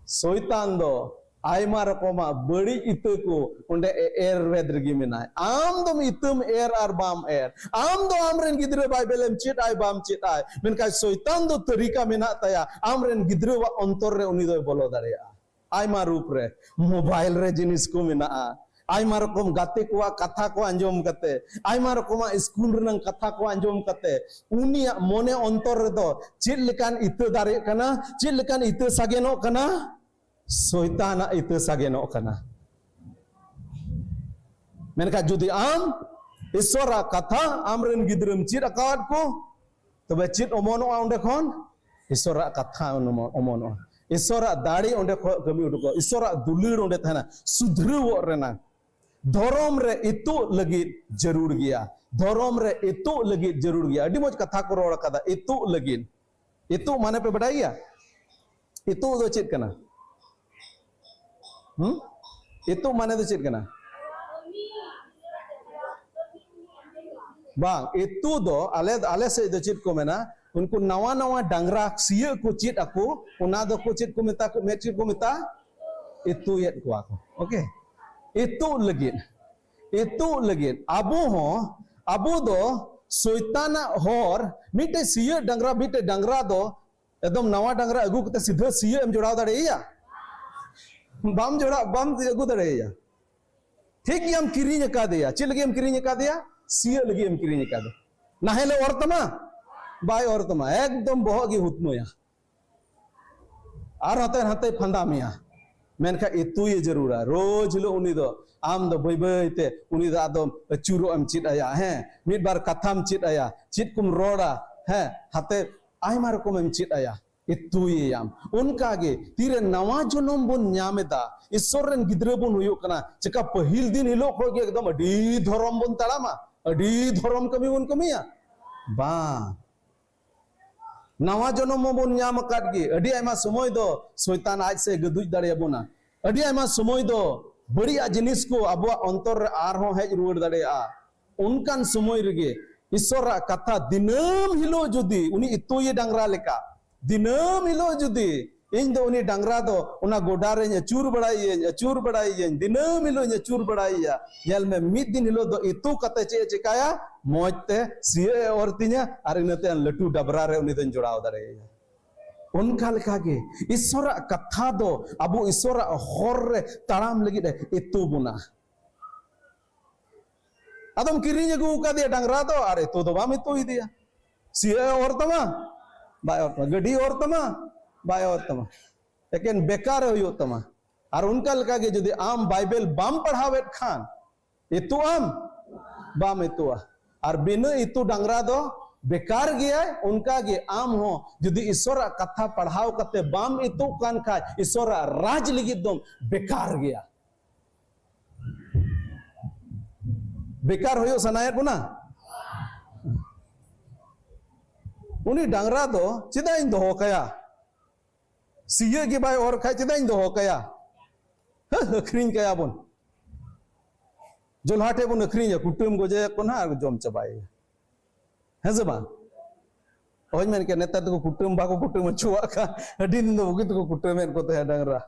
ᱥᱚᱭᱛᱟᱱ ᱫᱚ ᱟᱭᱢᱟ ᱨᱚᱠᱚᱢᱟᱜ ᱵᱟᱹᱲᱤᱡ ᱤᱛᱟᱹ ᱠᱚ ᱚᱸᱰᱮ ᱮ-, ᱮᱨ ᱵᱷᱮᱫ ᱨᱮᱜᱮ ᱢᱮᱱᱟᱭ᱾ ᱟᱢ ᱫᱚᱢ ᱤᱛᱟᱹᱢ ᱮᱨ ᱟᱨ ᱵᱟᱢ ᱮᱨ, ᱟᱢ ᱫᱚ ᱟᱢᱨᱮᱱ ᱜᱤᱫᱽᱨᱟᱹ ᱵᱟᱭᱵᱮᱞ ᱮᱢ ᱪᱮᱫ ᱟᱭ ᱵᱟᱢ ᱪᱮᱫ ᱟᱭ, ᱢᱮᱱᱠᱷᱟᱱ ᱥᱚᱭᱛᱟᱱ ᱫᱚ ᱛᱟᱹᱨᱤᱠᱟ ᱢᱮᱱᱟᱜ ᱛᱟᱭᱟ, ᱟᱢᱨᱮᱱ ᱜᱤᱫᱽᱨᱟᱹᱣᱟᱜ ᱚᱱᱛᱚᱨ ᱨᱮ ᱩᱱᱤ ᱫᱚᱭ ᱵᱚᱞᱚ ᱫᱟᱲᱮᱭᱟᱜᱼᱟ᱾ ᱟᱭᱢᱟ ᱨᱩᱯ ᱨᱮ, ᱢᱳᱵᱟᱭᱤᱞ ᱨᱮ ᱡᱤᱱᱤᱥ ᱠᱚ ᱢᱮᱱᱟᱜᱼᱟ, ᱟᱭᱢᱟ ᱨᱚᱠᱚᱢ ᱜᱟᱛᱮ ᱠᱚᱣᱟᱜ ᱠᱟᱛᱷᱟ ᱠᱚ ᱟᱸᱡᱚᱢ ᱠᱟᱛᱮ, ᱟᱭᱢᱟ ᱨᱚᱠᱚᱢᱟᱜ ᱥᱠᱩᱞ ᱨᱮᱱᱟᱜ ᱠᱟᱛᱷᱟ ᱠᱚ ᱟᱸᱡᱚᱢ ᱠᱟᱛᱮ, ᱩᱱᱤᱭᱟᱜ ᱢᱚᱱᱮ ᱚᱱᱛᱚᱨ ᱨᱮᱫᱚ ᱪᱮᱫ ᱞᱮᱠᱟᱱ ᱤᱛᱟᱹ ᱫᱟᱨᱮᱜ ᱠᱟᱱᱟ, ᱪᱮᱫ ᱞᱮᱠᱟᱱ ᱤᱛᱟᱹ ᱥᱟᱜᱮᱱᱚᱜ ᱠᱟᱱᱟ? ᱥᱚᱭᱛᱟᱱᱟᱜ ᱤᱛᱟᱹ ᱥᱟᱜᱮᱱᱚᱜ ᱠᱟᱱᱟ᱾ ᱢᱮᱱᱠᱷᱟᱱ ᱡᱩᱫᱤ ᱟᱢ ᱤᱥᱚᱨᱟᱜ ᱠᱟᱛᱷᱟ ᱟᱢᱨᱮᱱ ᱜᱤᱫᱽᱨᱟᱹᱢ ᱪᱮᱫ ᱟᱠᱟᱣᱟᱫ ᱠᱚ, ᱛᱚᱵᱮ ᱪᱮᱫ ᱚᱢᱚᱱᱚᱜᱼᱟ ᱚᱸᱰᱮ ᱠᱷᱚᱱ? ᱤᱥᱚᱨᱟᱜ ᱠᱟᱛᱷᱟ ᱚᱢᱚᱱᱚᱜᱼᱟ᱾ ᱤᱥᱚᱨᱟᱜ ᱫᱟᱲᱮ ᱚᱸᱰᱮ ᱠᱷᱚᱱ ᱠᱟᱹᱢᱤ ᱩᱰᱩᱠᱚᱜ, ᱤᱥᱚᱨᱟᱜ ᱫᱩᱞᱟᱹᱲ ᱚᱸᱰᱮ ᱛᱟᱦᱮᱱᱟ᱾ ᱥᱩᱫᱷᱨᱟᱹᱣᱚᱜ ᱨᱮᱱᱟᱜ, ᱫᱷᱚᱨᱚᱢ ᱨᱮ ᱤᱛᱩᱜ ᱞᱟᱹᱜᱤᱫ ᱡᱟᱹᱨᱩᱲ ᱜᱮᱭᱟ᱾ ᱫᱷᱚᱨᱚᱢ ᱨᱮ ᱤᱛᱩᱜ ᱞᱟᱹᱜᱤᱫ ᱡᱟᱹᱨᱩᱲ ᱜᱮᱭᱟ᱾ ᱟᱹᱰᱤ ᱢᱚᱡᱽ ᱠᱟᱛᱷᱟ ᱠᱚ ᱨᱚᱲ ᱟᱠᱟᱫᱟ, ᱤᱛᱩᱜ ᱞᱟᱹᱜᱤᱫ᱾ ᱤᱛᱩᱜ ᱢᱟᱱᱮ ᱯᱮ ᱵᱟᱰᱟᱭ ᱜᱮᱭᱟ? ᱤᱛᱩᱜ ᱫᱚ ᱪᱮᱫ ᱠᱟᱱᱟ? ᱦᱩᱸ? ᱤᱛᱩᱜ ᱢᱟᱱᱮ ᱫᱚ ᱪᱮᱫ ᱠᱟᱱᱟ? ᱵᱟᱝ, ᱤᱛᱩ ᱫᱚ ᱟᱞᱮ, ᱟᱞᱮ ᱥᱮᱫ ᱫᱚ ᱪᱮᱫ ᱠᱚ ᱢᱮᱱᱟ, ᱩᱱᱠᱩ ᱱᱟᱣᱟ ᱱᱟᱣᱟ ᱰᱟᱝᱨᱟ ᱥᱤᱭᱳᱜ ᱠᱚ ᱪᱮᱫ ᱟᱠᱚ, ᱚᱱᱟ ᱫᱚᱠᱚ ᱪᱮᱫ ᱠᱚ ᱢᱮᱛᱟ ᱠᱚ, ᱢᱮᱫ ᱪᱮᱫ ᱠᱚ ᱢᱮᱛᱟ? ᱤᱛᱩᱭᱮᱫ ᱠᱚᱣᱟ ᱠᱚ᱾ ᱳᱠᱮ, ᱤᱛᱩᱜ ᱞᱟᱹᱜᱤᱫ, ᱤᱛᱩᱜ ᱞᱟᱹᱜᱤᱫ ᱟᱵᱚ ᱦᱚᱸ, ᱟᱵᱚ ᱫᱚ ᱥᱚᱭᱛᱟᱱᱟᱜ ᱦᱚᱨ, ᱢᱤᱫᱴᱮᱡ ᱥᱤᱭᱳᱜ ᱰᱟᱝᱨᱟ, ᱢᱤᱫᱴᱮᱡ ᱰᱟᱝᱨᱟ ᱫᱚ ᱮᱠᱫᱚᱢ ᱱᱟᱣᱟ ᱰᱟᱝᱨᱟ ᱟᱹᱜᱩ ᱠᱟᱛᱮ ᱥᱤᱫᱷᱟᱹ ᱥᱤᱭᱳᱜ ᱮᱢ ᱡᱚᱲᱟᱣ ᱫᱟᱲᱮᱭᱟᱭᱟ? ᱵᱟᱢ ᱡᱚᱲᱟᱣ, ᱵᱟᱢ ᱟᱹᱜᱩ ᱫᱟᱲᱮᱭᱟᱭᱟ᱾ ᱴᱷᱤᱠ ᱜᱮᱭᱟᱢ ᱠᱤᱨᱤᱧ ᱟᱠᱟᱫᱮᱭᱟ᱾ ᱪᱮᱫ ᱞᱟᱹᱜᱤᱫ ᱮᱢ ᱠᱤᱨᱤᱧ ᱟᱠᱟᱫᱮᱭᱟ? ᱥᱤᱭᱳᱜ ᱞᱟᱹᱜᱤᱫ ᱮᱢ ᱠᱤᱨᱤᱧ ᱟᱠᱟᱫᱮᱭᱟ᱾ ᱱᱟᱦᱮᱞᱮ ᱚᱨ ᱛᱟᱢᱟ? ᱵᱟᱭ ᱚᱨ ᱛᱟᱢᱟ, ᱮᱠᱫᱚᱢ ᱵᱚᱦᱚᱜ ᱜᱮ ᱦᱩᱛᱢᱟᱹᱭᱟ᱾ ᱟᱨ ᱦᱟᱱᱛᱮ ᱦᱟᱱᱛᱮ ᱯᱷᱟᱸᱫᱟ ᱢᱮᱭᱟ᱾ ᱢᱮᱱᱠᱷᱟᱱ ᱤᱛᱩᱭᱮ ᱡᱟᱹᱨᱩᱲᱟ᱾ ᱨᱳᱡᱽ ᱦᱤᱞᱳᱜ ᱩᱱᱤ ᱫᱚ, ᱟᱢ ᱫᱚ ᱵᱟᱹᱭ ᱵᱟᱹᱭ ᱛᱮ ᱩᱱᱤ ᱫᱚ ᱟᱫᱚ ᱟᱹᱪᱩᱨᱚᱜ ᱮᱢ ᱪᱮᱫ ᱟᱭᱟ, ᱦᱮᱸ, ᱢᱤᱫ ᱵᱟᱨ ᱠᱟᱛᱷᱟᱢ ᱪᱮᱫ ᱟᱭᱟ, ᱪᱮᱫ ᱠᱚᱢ ᱨᱚᱲᱟ, ᱦᱮᱸ, ᱦᱟᱛᱮ ᱟᱭᱢᱟ ᱨᱚᱠᱚᱢ ᱮᱢ ᱪᱮᱫ ᱟᱭᱟ, ᱤᱛᱩᱭᱮᱭᱟᱢ᱾ ᱚᱱᱠᱟ ᱜᱮ ᱛᱤᱨᱮ ᱱᱟᱣᱟ ᱡᱚᱱᱚᱢ ᱵᱚᱱ ᱧᱟᱢ ᱮᱫᱟ, ᱤᱥᱚᱨ ᱨᱮᱱ ᱜᱤᱫᱽᱨᱟᱹ ᱵᱚᱱ ᱦᱩᱭᱩᱜ ᱠᱟᱱᱟ, ᱪᱮᱠᱟ ᱯᱟᱹᱦᱤᱞ ᱫᱤᱱ ᱦᱤᱞᱳᱜ ᱠᱷᱚᱱ ᱜᱮ ᱮᱠᱫᱚᱢ ᱟᱹᱰᱤ ᱫᱷᱚᱨᱚᱢ ᱵᱚᱱ ᱛᱟᱲᱟᱢᱟ, ᱟᱹᱰᱤ ᱫᱷᱚᱨᱚᱢ ᱠᱟᱹᱢᱤ ᱵᱚᱱ ᱠᱟᱹᱢᱤᱭᱟ? ᱵᱟᱝ᱾ ᱱᱟᱣᱟ ᱡᱚᱱᱚᱢ ᱢᱟᱵᱚᱱ ᱧᱟᱢ ᱟᱠᱟᱫ ᱜᱮ, ᱟᱹᱰᱤ ᱟᱭᱢᱟ ᱥᱚᱢᱚᱭ ᱫᱚ ᱥᱚᱭᱛᱟᱱ ᱟᱡ ᱥᱮᱫ ᱜᱟᱹᱫᱩᱡ ᱫᱟᱲᱮᱭᱟᱵᱚᱱᱟ᱾ ᱟᱹᱰᱤ ᱟᱭᱢᱟ ᱥᱚᱢᱚᱭ ᱫᱚ ᱵᱟᱹᱲᱤᱡᱟᱜ ᱡᱤᱱᱤᱥ ᱠᱚ ᱟᱵᱚᱣᱟᱜ ᱚᱱᱛᱚᱨ ᱨᱮ ᱟᱨᱦᱚᱸ ᱦᱮᱡ ᱨᱩᱣᱟᱹᱲ ᱫᱟᱲᱮᱭᱟᱜᱼᱟ᱾ ᱚᱱᱠᱟᱱ ᱥᱚᱢᱚᱭ ᱨᱮᱜᱮ ᱤᱥᱚᱨᱟᱜ ᱠᱟᱛᱷᱟ ᱫᱤᱱᱟᱹᱢ ᱦᱤᱞᱳᱜ ᱡᱩᱫᱤ ᱩᱱᱤ ᱤᱛᱩᱭᱮ ᱰᱟᱝᱨᱟ ᱞᱮᱠᱟ, ᱫᱤᱱᱟᱹᱢ ᱦᱤᱞᱳᱜ ᱡᱩᱫᱤ ᱤᱧ ᱫᱚ ᱩᱱᱤ ᱰᱟᱝᱨᱟ ᱫᱚ ᱚᱱᱟ ᱜᱚᱰᱟ ᱨᱮᱧ ᱟᱹᱪᱩᱨ ᱵᱟᱲᱟᱭᱮᱭᱟᱹᱧ, ᱟᱹᱪᱩᱨ ᱵᱟᱲᱟᱭᱮᱭᱟᱹᱧ, ᱫᱤᱱᱟᱹᱢ ᱦᱤᱞᱳᱜ ᱤᱧ ᱟᱹᱪᱩᱨ ᱵᱟᱲᱟᱭᱮᱭᱟ, ᱧᱮᱞ ᱢᱮ, ᱢᱤᱫ ᱫᱤᱱ ᱦᱤᱞᱳᱜ ᱫᱚ ᱤᱛᱩ ᱠᱟᱛᱮ ᱪᱮᱫ ᱮ ᱪᱮᱠᱟᱭᱟ? ᱢᱚᱡᱽ ᱛᱮ ᱥᱤᱭᱳᱜ ᱮ ᱚᱨ ᱛᱤᱧᱟ ᱟᱨ ᱤᱱᱟᱹ ᱛᱟᱭᱚᱢ ᱞᱟᱹᱴᱩ ᱰᱟᱵᱨᱟ ᱨᱮ ᱩᱱᱤ ᱫᱚᱧ ᱡᱚᱲᱟᱣ ᱫᱟᱲᱮᱭᱟᱭᱟ᱾ ᱚᱱᱠᱟ ᱞᱮᱠᱟᱜᱮ ᱤᱥᱚᱨᱟᱜ ᱠᱟᱛᱷᱟ ᱫᱚ ᱟᱵᱚ ᱤᱥᱚᱨᱟᱜ ᱦᱚᱨ ᱨᱮ ᱛᱟᱲᱟᱢ ᱞᱟᱹᱜᱤᱫ ᱮ ᱤᱛᱩ ᱵᱚᱱᱟ᱾ ᱟᱫᱚᱢ ᱠᱤᱨᱤᱧ ᱟᱹᱜᱩ ᱟᱠᱟᱫᱮᱭᱟ ᱰᱟᱝᱨᱟ ᱫᱚ, ᱟᱨ ᱤᱛᱩ ᱫᱚ ᱵᱟᱢ ᱤᱛᱩᱭᱮᱫᱮᱭᱟ᱾ ᱥᱤᱭᱳᱜ ᱮ ᱚᱨ ᱛᱟᱢᱟ? ᱵᱟᱭ ᱚᱨ ᱛᱟᱢᱟ᱾ ᱜᱟᱹᱰᱤ ᱚᱨ ᱛᱟᱢᱟ? ᱵᱟᱭ ᱚᱨ ᱛᱟᱢᱟ᱾ ᱮᱠᱮᱱ ᱵᱮᱠᱟᱨ ᱮ ᱦᱩᱭᱩᱜ ᱛᱟᱢᱟ᱾ ᱟᱨ ᱚᱱᱠᱟ ᱞᱮᱠᱟᱜᱮ ᱡᱩᱫᱤ ᱟᱢ ᱵᱟᱭᱵᱮᱞ ᱵᱟᱢ ᱯᱟᱲᱦᱟᱣᱮᱫ ᱠᱷᱟᱱ, ᱤᱛᱩᱜ ᱟᱢ? ᱵᱟᱢ ᱤᱛᱩᱜᱼᱟ᱾ ᱟᱨ ᱵᱤᱱᱟᱹ ᱤᱛᱩ ᱰᱟᱝᱨᱟ ᱫᱚ ᱵᱮᱠᱟᱨ ᱜᱮᱭᱟᱭ᱾ ᱚᱱᱠᱟ ᱜᱮ ᱟᱢ ᱦᱚᱸ ᱡᱩᱫᱤ ᱤᱥᱚᱨᱟᱜ ᱠᱟᱛᱷᱟ ᱯᱟᱲᱦᱟᱣ ᱠᱟᱛᱮ ᱵᱟᱢ ᱤᱛᱩᱜ ᱠᱟᱱ ᱠᱷᱟᱡ, ᱤᱥᱚᱨᱟᱜ ᱨᱟᱡᱽ ᱞᱟᱹᱜᱤᱫ ᱫᱚᱢ ᱵᱮᱠᱟᱨ ᱜᱮᱭᱟ᱾ ᱵᱮᱠᱟᱨ ᱦᱩᱭᱩᱜ ᱥᱟᱱᱟᱭᱮᱫ ᱵᱚᱱᱟ? ᱩᱱᱤ ᱰᱟᱝᱨᱟ ᱫᱚ ᱪᱮᱫᱟᱜ ᱤᱧ ᱫᱚᱦᱚ ᱠᱟᱭᱟ? ᱥᱤᱭᱳᱜ ᱜᱮ ᱵᱟᱭ ᱚᱨ ᱠᱷᱟᱡ ᱪᱮᱫᱟᱜ ᱤᱧ ᱫᱚᱦᱚ ᱠᱟᱭᱟ? ᱦᱟᱹ, ᱟᱹᱠᱷᱨᱤᱧ ᱠᱟᱭᱟ ᱵᱚᱱ᱾ ᱡᱚᱞᱦᱟ ᱴᱷᱮᱡ ᱵᱚᱱ ᱟᱹᱠᱷᱨᱤᱧᱟ, ᱠᱩᱴᱟᱹᱢ ᱜᱚᱡᱮᱭᱟ ᱠᱚ ᱱᱟᱦᱟᱜ ᱟᱨ ᱡᱚᱢ ᱪᱟᱵᱟᱭᱮᱭᱟ᱾ ᱦᱮᱸ ᱥᱮ ᱵᱟᱝ? ᱦᱳᱭ, ᱢᱮᱱ ᱠᱮᱫ, ᱱᱮᱛᱟᱨ ᱫᱚᱠᱚ ᱠᱩᱴᱟᱹᱢ, ᱵᱟᱠᱚ ᱠᱩᱴᱟᱹᱢ ᱦᱚᱪᱚᱣᱟᱜ ᱠᱟᱱ᱾ ᱟᱹᱰᱤ ᱫᱤᱱ ᱫᱚ ᱵᱩᱜᱤ ᱛᱮᱠᱚ ᱠᱩᱴᱟᱹᱢᱮᱫ ᱠᱚ ᱛᱟᱦᱮᱸ ᱰᱟᱝᱨᱟ᱾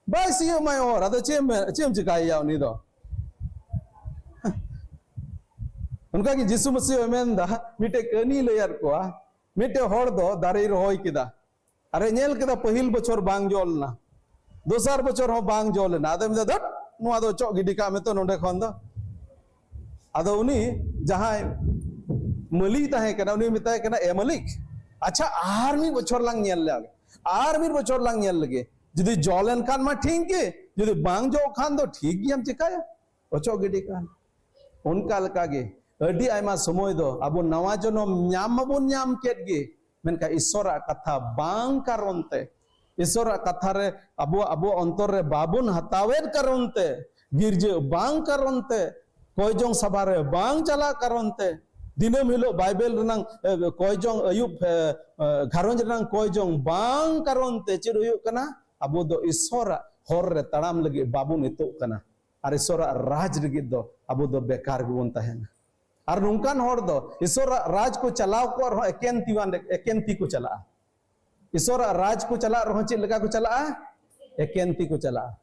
ᱵᱟᱭ ᱥᱤᱭᱳᱜ ᱢᱟᱭ ᱚᱨ, ᱟᱫᱚ ᱪᱮᱫ ᱮᱢ ᱢᱮ-, ᱪᱮᱫ ᱮᱢ ᱪᱮᱠᱟᱭᱮᱭᱟ ᱩᱱᱤ ᱫᱚ? ᱚᱱᱠᱟᱜᱮ ᱡᱤᱥᱩ ᱢᱟᱹᱥᱤ ᱦᱚᱸᱭ ᱢᱮᱱ ᱮᱫᱟ, ᱢᱤᱫᱴᱮᱡ ᱠᱟᱹᱦᱱᱤ ᱞᱟᱹᱭᱟᱫ ᱠᱚᱣᱟ᱾ ᱢᱤᱫᱴᱮᱡ ᱦᱚᱲ ᱫᱚ ᱫᱟᱨᱮᱭ ᱨᱚᱦᱚᱭ ᱠᱮᱫᱟ, ᱟᱨᱮ ᱧᱮᱞ ᱠᱮᱫᱟ ᱯᱟᱹᱦᱤᱞ ᱵᱚᱪᱷᱚᱨ ᱵᱟᱝ ᱡᱚ ᱞᱮᱱᱟ, ᱫᱚᱥᱟᱨ ᱵᱚᱪᱷᱚᱨ ᱦᱚᱸ ᱵᱟᱝ ᱡᱚ ᱞᱮᱱᱟ᱾ ᱟᱫᱚᱭ ᱢᱮᱱᱫᱟ, "ᱫᱷᱟᱹᱴ, ᱱᱚᱣᱟ ᱫᱚ ᱚᱪᱚᱜ ᱜᱤᱰᱤ ᱠᱟᱜ ᱢᱮ ᱛᱚ ᱱᱚᱸᱰᱮ ᱠᱷᱚᱱ ᱫᱚ᱾" ᱟᱫᱚ ᱩᱱᱤ ᱡᱟᱦᱟᱸᱭ ᱢᱟᱹᱞᱤ ᱛᱟᱦᱮᱸ ᱠᱟᱱᱟ, ᱩᱱᱤ ᱢᱮᱛᱟᱭ ᱠᱟᱱᱟ, "ᱮ ᱢᱟᱹᱞᱤᱠ, ᱟᱪᱪᱷᱟ, ᱟᱨ ᱢᱤᱫ ᱵᱚᱪᱷᱚᱨ ᱞᱟᱝ ᱧᱮᱞ ᱞᱮᱜᱮ, ᱟᱨ ᱢᱤᱫ ᱵᱚᱪᱷᱚᱨ ᱞᱟᱝ ᱧᱮᱞ ᱞᱮᱜᱮ, ᱡᱩᱫᱤ ᱡᱚ ᱞᱮᱱᱠᱷᱟᱱ ᱢᱟ ᱴᱷᱤᱠ ᱜᱮ, ᱡᱩᱫᱤ ᱵᱟᱝ ᱡᱚᱜ ᱠᱷᱟᱱ ᱫᱚ ᱴᱷᱤᱠ ᱜᱮᱭᱟᱢ ᱪᱮᱠᱟᱭᱟ, ᱚᱪᱚᱜ ᱜᱤᱰᱤ ᱠᱟᱜ ᱢᱮ᱾" ᱚᱱᱠᱟ ᱞᱮᱠᱟᱜᱮ ᱟᱹᱰᱤ ᱟᱭᱢᱟ ᱥᱚᱢᱚᱭ ᱫᱚ ᱟᱵᱚ ᱱᱟᱣᱟ ᱡᱚᱱᱚᱢ ᱧᱟᱢ ᱢᱟᱵᱚᱱ ᱧᱟᱢ ᱠᱮᱫ ᱜᱮ, ᱢᱮᱱᱠᱷᱟᱱ ᱤᱥᱚᱨᱟᱜ ᱠᱟᱛᱷᱟ ᱵᱟᱝ ᱠᱟᱨᱚᱱ ᱛᱮ, ᱤᱥᱚᱨᱟᱜ ᱠᱟᱛᱷᱟ ᱨᱮ ᱟᱵᱚ, ᱟᱵᱚ ᱚᱱᱛᱚᱨ ᱨᱮ ᱵᱟᱵᱚᱱ ᱦᱟᱛᱟᱣᱮᱫ ᱠᱟᱨᱚᱱ ᱛᱮ, ᱜᱤᱨᱡᱟᱹ ᱵᱟᱝ ᱠᱟᱨᱚᱱ ᱛᱮ, ᱠᱚᱭ ᱡᱚᱝ ᱥᱟᱵᱷᱟ ᱨᱮ ᱵᱟᱝ ᱪᱟᱞᱟᱜ ᱠᱟᱨᱚᱱ ᱛᱮ, ᱫᱤᱱᱟᱹᱢ ᱦᱤᱞᱳᱜ ᱵᱟᱭᱵᱮᱞ ᱨᱮᱱᱟᱝ, ᱮ, ᱠᱚᱭ ᱡᱚᱝ ᱟᱹᱭᱩᱵ, ᱮ, ᱮ, ᱜᱷᱟᱨᱚᱸᱡᱽ ᱨᱮᱱᱟᱝ ᱠᱚᱭ ᱡᱚᱝ ᱵᱟᱝ ᱠᱟᱨᱚᱱ ᱛᱮ ᱪᱮᱫ ᱦᱩᱭᱩᱜ ᱠᱟᱱᱟ? ᱟᱵᱚ ᱫᱚ ᱤᱥᱚᱨᱟᱜ ᱦᱚᱨ ᱨᱮ ᱛᱟᱲᱟᱢ ᱞᱟᱹᱜᱤᱫ ᱵᱟᱵᱚᱱ ᱤᱛᱩᱜ ᱠᱟᱱᱟ᱾ ᱟᱨ ᱤᱥᱚᱨᱟᱜ ᱨᱟᱡᱽ ᱞᱟᱹᱜᱤᱫ ᱫᱚ ᱟᱵᱚ ᱫᱚ ᱵᱮᱠᱟᱨ ᱜᱮᱵᱚᱱ ᱛᱟᱦᱮᱱᱟ᱾ ᱟᱨ ᱱᱚᱝᱠᱟᱱ ᱦᱚᱲ ᱫᱚ ᱤᱥᱚᱨᱟᱜ ᱨᱟᱡᱽ ᱠᱚ ᱪᱟᱞᱟᱣ ᱠᱚᱜ ᱨᱮᱦᱚᱸ ᱮᱠᱮᱱ ᱛᱤ ᱵᱟᱝ, ᱮᱠᱮᱱ ᱛᱤ ᱠᱚ ᱪᱟᱞᱟᱜᱼᱟ᱾ ᱤᱥᱚᱨᱟᱜ ᱨᱟᱡᱽ ᱠᱚ ᱪᱟᱞᱟᱜ ᱨᱮᱦᱚᱸ ᱪᱮᱫ ᱞᱮᱠᱟ ᱠᱚ ᱪᱟᱞᱟᱜᱼᱟ? ᱮᱠᱮᱱ ᱛᱤ ᱠᱚ ᱪᱟᱞᱟᱜᱼᱟ᱾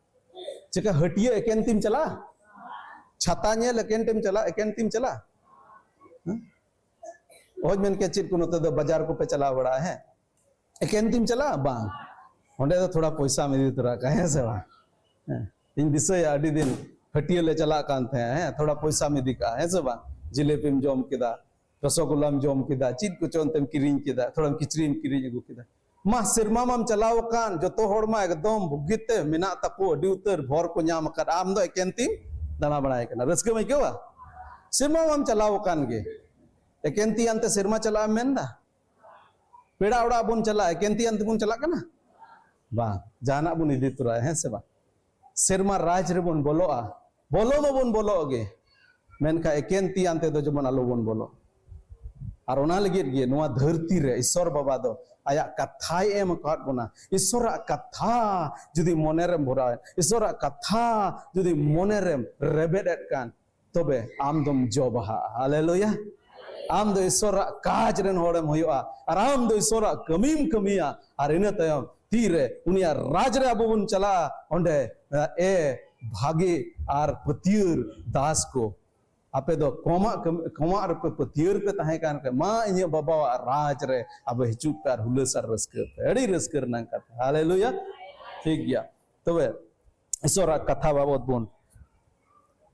ᱪᱮᱠᱟ ᱦᱟᱹᱴᱤᱭᱟᱹ ᱮᱠᱮᱱ ᱛᱤᱢ ᱪᱟᱞᱟᱜᱼᱟ? ᱪᱷᱟᱛᱟ ᱧᱮᱞ ᱮᱠᱮᱱ ᱛᱤᱢ ᱪᱟᱞᱟᱜᱼᱟ? ᱮᱠᱮᱱ ᱛᱤᱢ ᱪᱟᱞᱟᱜᱼᱟ? ᱦᱮᱸ? ᱚᱦᱚᱧ ᱢᱮᱱ ᱠᱮᱭᱟ ᱪᱮᱫ ᱠᱚ ᱱᱚᱛᱮ ᱫᱚ ᱵᱟᱡᱟᱨ ᱠᱚᱯᱮ ᱪᱟᱞᱟᱣ ᱵᱟᱲᱟᱜᱼᱟ, ᱦᱮᱸ? ᱮᱠᱮᱱ ᱛᱤᱢ ᱪᱟᱞᱟᱜᱼᱟ? ᱵᱟᱝ᱾ ᱚᱸᱰᱮ ᱫᱚ ᱛᱷᱚᱲᱟ ᱯᱚᱭᱥᱟᱢ ᱤᱫᱤ ᱛᱚᱨᱟ ᱠᱟᱜᱼᱟ, ᱦᱮᱸ ᱥᱮ ᱵᱟᱝ? ᱦᱮᱸ᱾ ᱤᱧ ᱫᱤᱥᱟᱹᱭᱟ ᱟᱹᱰᱤ ᱫᱤᱱ ᱦᱟᱹᱴᱤᱭᱟᱹ ᱞᱮ ᱪᱟᱞᱟᱜ ᱠᱟᱱ ᱛᱟᱦᱮᱸ, ᱦᱮᱸ, ᱛᱷᱚᱲᱟ ᱯᱚᱭᱥᱟᱢ ᱤᱫᱤ ᱠᱟᱜᱼᱟ, ᱦᱮᱸ ᱥᱮ ᱵᱟᱝ? ᱡᱤᱞᱮᱯᱤᱢ ᱡᱚᱢ ᱠᱮᱫᱟ, ᱨᱚᱥᱚᱜᱳᱞᱞᱟᱢ ᱡᱚᱢ ᱠᱮᱫᱟ, ᱪᱮᱫ ᱠᱚᱪᱚ ᱚᱱᱛᱮᱢ ᱠᱤᱨᱤᱧ ᱠᱮᱫᱟ, ᱛᱷᱚᱲᱟᱢ ᱠᱤᱪᱨᱤᱡ ᱮᱢ ᱠᱤᱨᱤᱧ ᱟᱹᱜᱩ ᱠᱮᱫᱟ᱾ ᱢᱟ, ᱥᱮᱨᱢᱟ ᱢᱟᱢ ᱪᱟᱞᱟᱣ ᱟᱠᱟᱱ, ᱡᱚᱛᱚ ᱦᱚᱲ ᱢᱟ ᱮᱠᱫᱚᱢ ᱵᱩᱜᱤ ᱛᱮ ᱢᱮᱱᱟᱜ ᱛᱟᱠᱚ, ᱟᱹᱰᱤ ᱩᱛᱟᱹᱨ ᱵᱷᱚᱨ ᱠᱚ ᱧᱟᱢ ᱟᱠᱟᱫ, ᱟᱢ ᱫᱚ ᱮᱠᱮᱱ ᱛᱤᱢ ᱫᱟᱬᱟ ᱵᱟᱲᱟᱭ ᱠᱟᱱᱟ᱾ ᱨᱟᱹᱥᱠᱟᱹᱢ ᱟᱹᱭᱠᱟᱹᱣᱟ? ᱥᱮᱨᱢᱟ ᱢᱟᱢ ᱪᱟᱞᱟᱣ ᱟᱠᱟᱱ ᱜᱮ, ᱮᱠᱮᱱ ᱛᱤ ᱟᱱᱛᱮ ᱥᱮᱨᱢᱟ ᱪᱟᱞᱟᱜ ᱮᱢ ᱢᱮᱱᱫᱟ? ᱯᱮᱲᱟ ᱚᱲᱟᱜ ᱵᱚᱱ ᱪᱟᱞᱟᱜᱼᱟ, ᱮᱠᱮᱱ ᱛᱤ ᱟᱱᱛᱮ ᱵᱚᱱ ᱪᱟᱞᱟᱜ ᱠᱟᱱᱟ? ᱵᱟᱝ, ᱡᱟᱦᱟᱱᱟᱜ ᱵᱚᱱ ᱤᱫᱤ ᱛᱚᱨᱟᱭᱟ, ᱦᱮᱸ ᱥᱮ ᱵᱟᱝ? ᱥᱮᱨᱢᱟ ᱨᱟᱡᱽ ᱨᱮᱵᱚᱱ ᱵᱚᱞᱚᱜᱼᱟ, ᱵᱚᱞᱚ ᱢᱟᱵᱚᱱ ᱵᱚᱞᱚᱜ ᱜᱮ, ᱢᱮᱱᱠᱷᱟᱱ ᱮᱠᱮᱱ ᱛᱤ ᱟᱱᱛᱮ ᱫᱚ ᱡᱮᱢᱚᱱ ᱟᱞᱚ ᱵᱚᱱ ᱵᱚᱞᱚᱜ᱾ ᱟᱨ ᱚᱱᱟ ᱞᱟᱹᱜᱤᱫ ᱜᱮ ᱱᱚᱣᱟ ᱫᱷᱟᱹᱨᱛᱤ ᱨᱮ ᱤᱥᱚᱨ ᱵᱟᱵᱟ ᱫᱚ ᱟᱭᱟᱜ ᱠᱟᱛᱷᱟᱭ ᱮᱢ ᱟᱠᱟᱫ ᱵᱚᱱᱟ᱾ ᱤᱥᱚᱨᱟᱜ ᱠᱟᱛᱷᱟ ᱡᱩᱫᱤ ᱢᱚᱱᱮᱨᱮᱢ ᱵᱷᱚᱨᱟᱣ, ᱤᱥᱚᱨᱟᱜ ᱠᱟᱛᱷᱟ ᱡᱩᱫᱤ ᱢᱚᱱᱮᱨᱮᱢ ᱨᱮᱵᱮᱫ ᱮᱫ ᱠᱟᱱ, ᱛᱚᱵᱮ ᱟᱢ ᱫᱚᱢ ᱡᱚ ᱵᱟᱦᱟᱜᱼᱟ᱾ ᱦᱟᱞᱮᱞᱩᱭᱟ! ᱟᱢ ᱫᱚ ᱤᱥᱚᱨᱟᱜ ᱠᱟᱡᱽ ᱨᱮᱱ ᱦᱚᱲᱮᱢ ᱦᱩᱭᱩᱜᱼᱟ, ᱟᱨ ᱟᱢ ᱫᱚ ᱤᱥᱚᱨᱟᱜ ᱠᱟᱹᱢᱤᱢ ᱠᱟᱹᱢᱤᱭᱟ᱾ ᱟᱨ ᱤᱱᱟᱹ ᱛᱟᱭᱚᱢ ᱛᱤᱨᱮ ᱩᱱᱤᱭᱟᱜ ᱨᱟᱡᱽ ᱨᱮ ᱟᱵᱚ ᱵᱚᱱ ᱪᱟᱞᱟᱜᱼᱟ, ᱚᱸᱰᱮ, ᱮ ᱵᱷᱟᱜᱮ ᱟᱨ ᱯᱟᱹᱛᱭᱟᱹᱨ ᱫᱟᱥ ᱠᱚ, ᱟᱯᱮ ᱫᱚ ᱠᱚᱢᱟᱜ ᱠᱟᱹᱢᱤ, ᱠᱚᱢᱟᱜ ᱨᱮᱯᱮ ᱯᱟᱹᱛᱭᱟᱹᱨ ᱯᱮ ᱛᱟᱦᱮᱸ ᱠᱟᱱ ᱠᱷᱟᱱ, ᱢᱟ ᱤᱧᱟᱹᱜ ᱵᱟᱵᱟᱣᱟᱜ ᱨᱟᱡᱽ ᱨᱮ ᱟᱵᱚ ᱦᱤᱡᱩᱜ ᱯᱮ ᱟᱨ ᱦᱩᱞᱟᱹᱥ ᱟᱨ ᱨᱟᱹᱥᱠᱟᱹ ᱯᱮ᱾ ᱟᱹᱰᱤ ᱨᱟᱹᱥᱠᱟᱹ ᱨᱮᱱᱟᱜ ᱠᱟᱛᱷᱟ᱾ ᱦᱟᱞᱮᱞᱩᱭᱟ! ᱴᱷᱤᱠ ᱜᱮᱭᱟ, ᱛᱚᱵᱮ ᱤᱥᱚᱨᱟᱜ ᱠᱟᱛᱷᱟ ᱵᱟᱵᱚᱛ ᱵᱚᱱ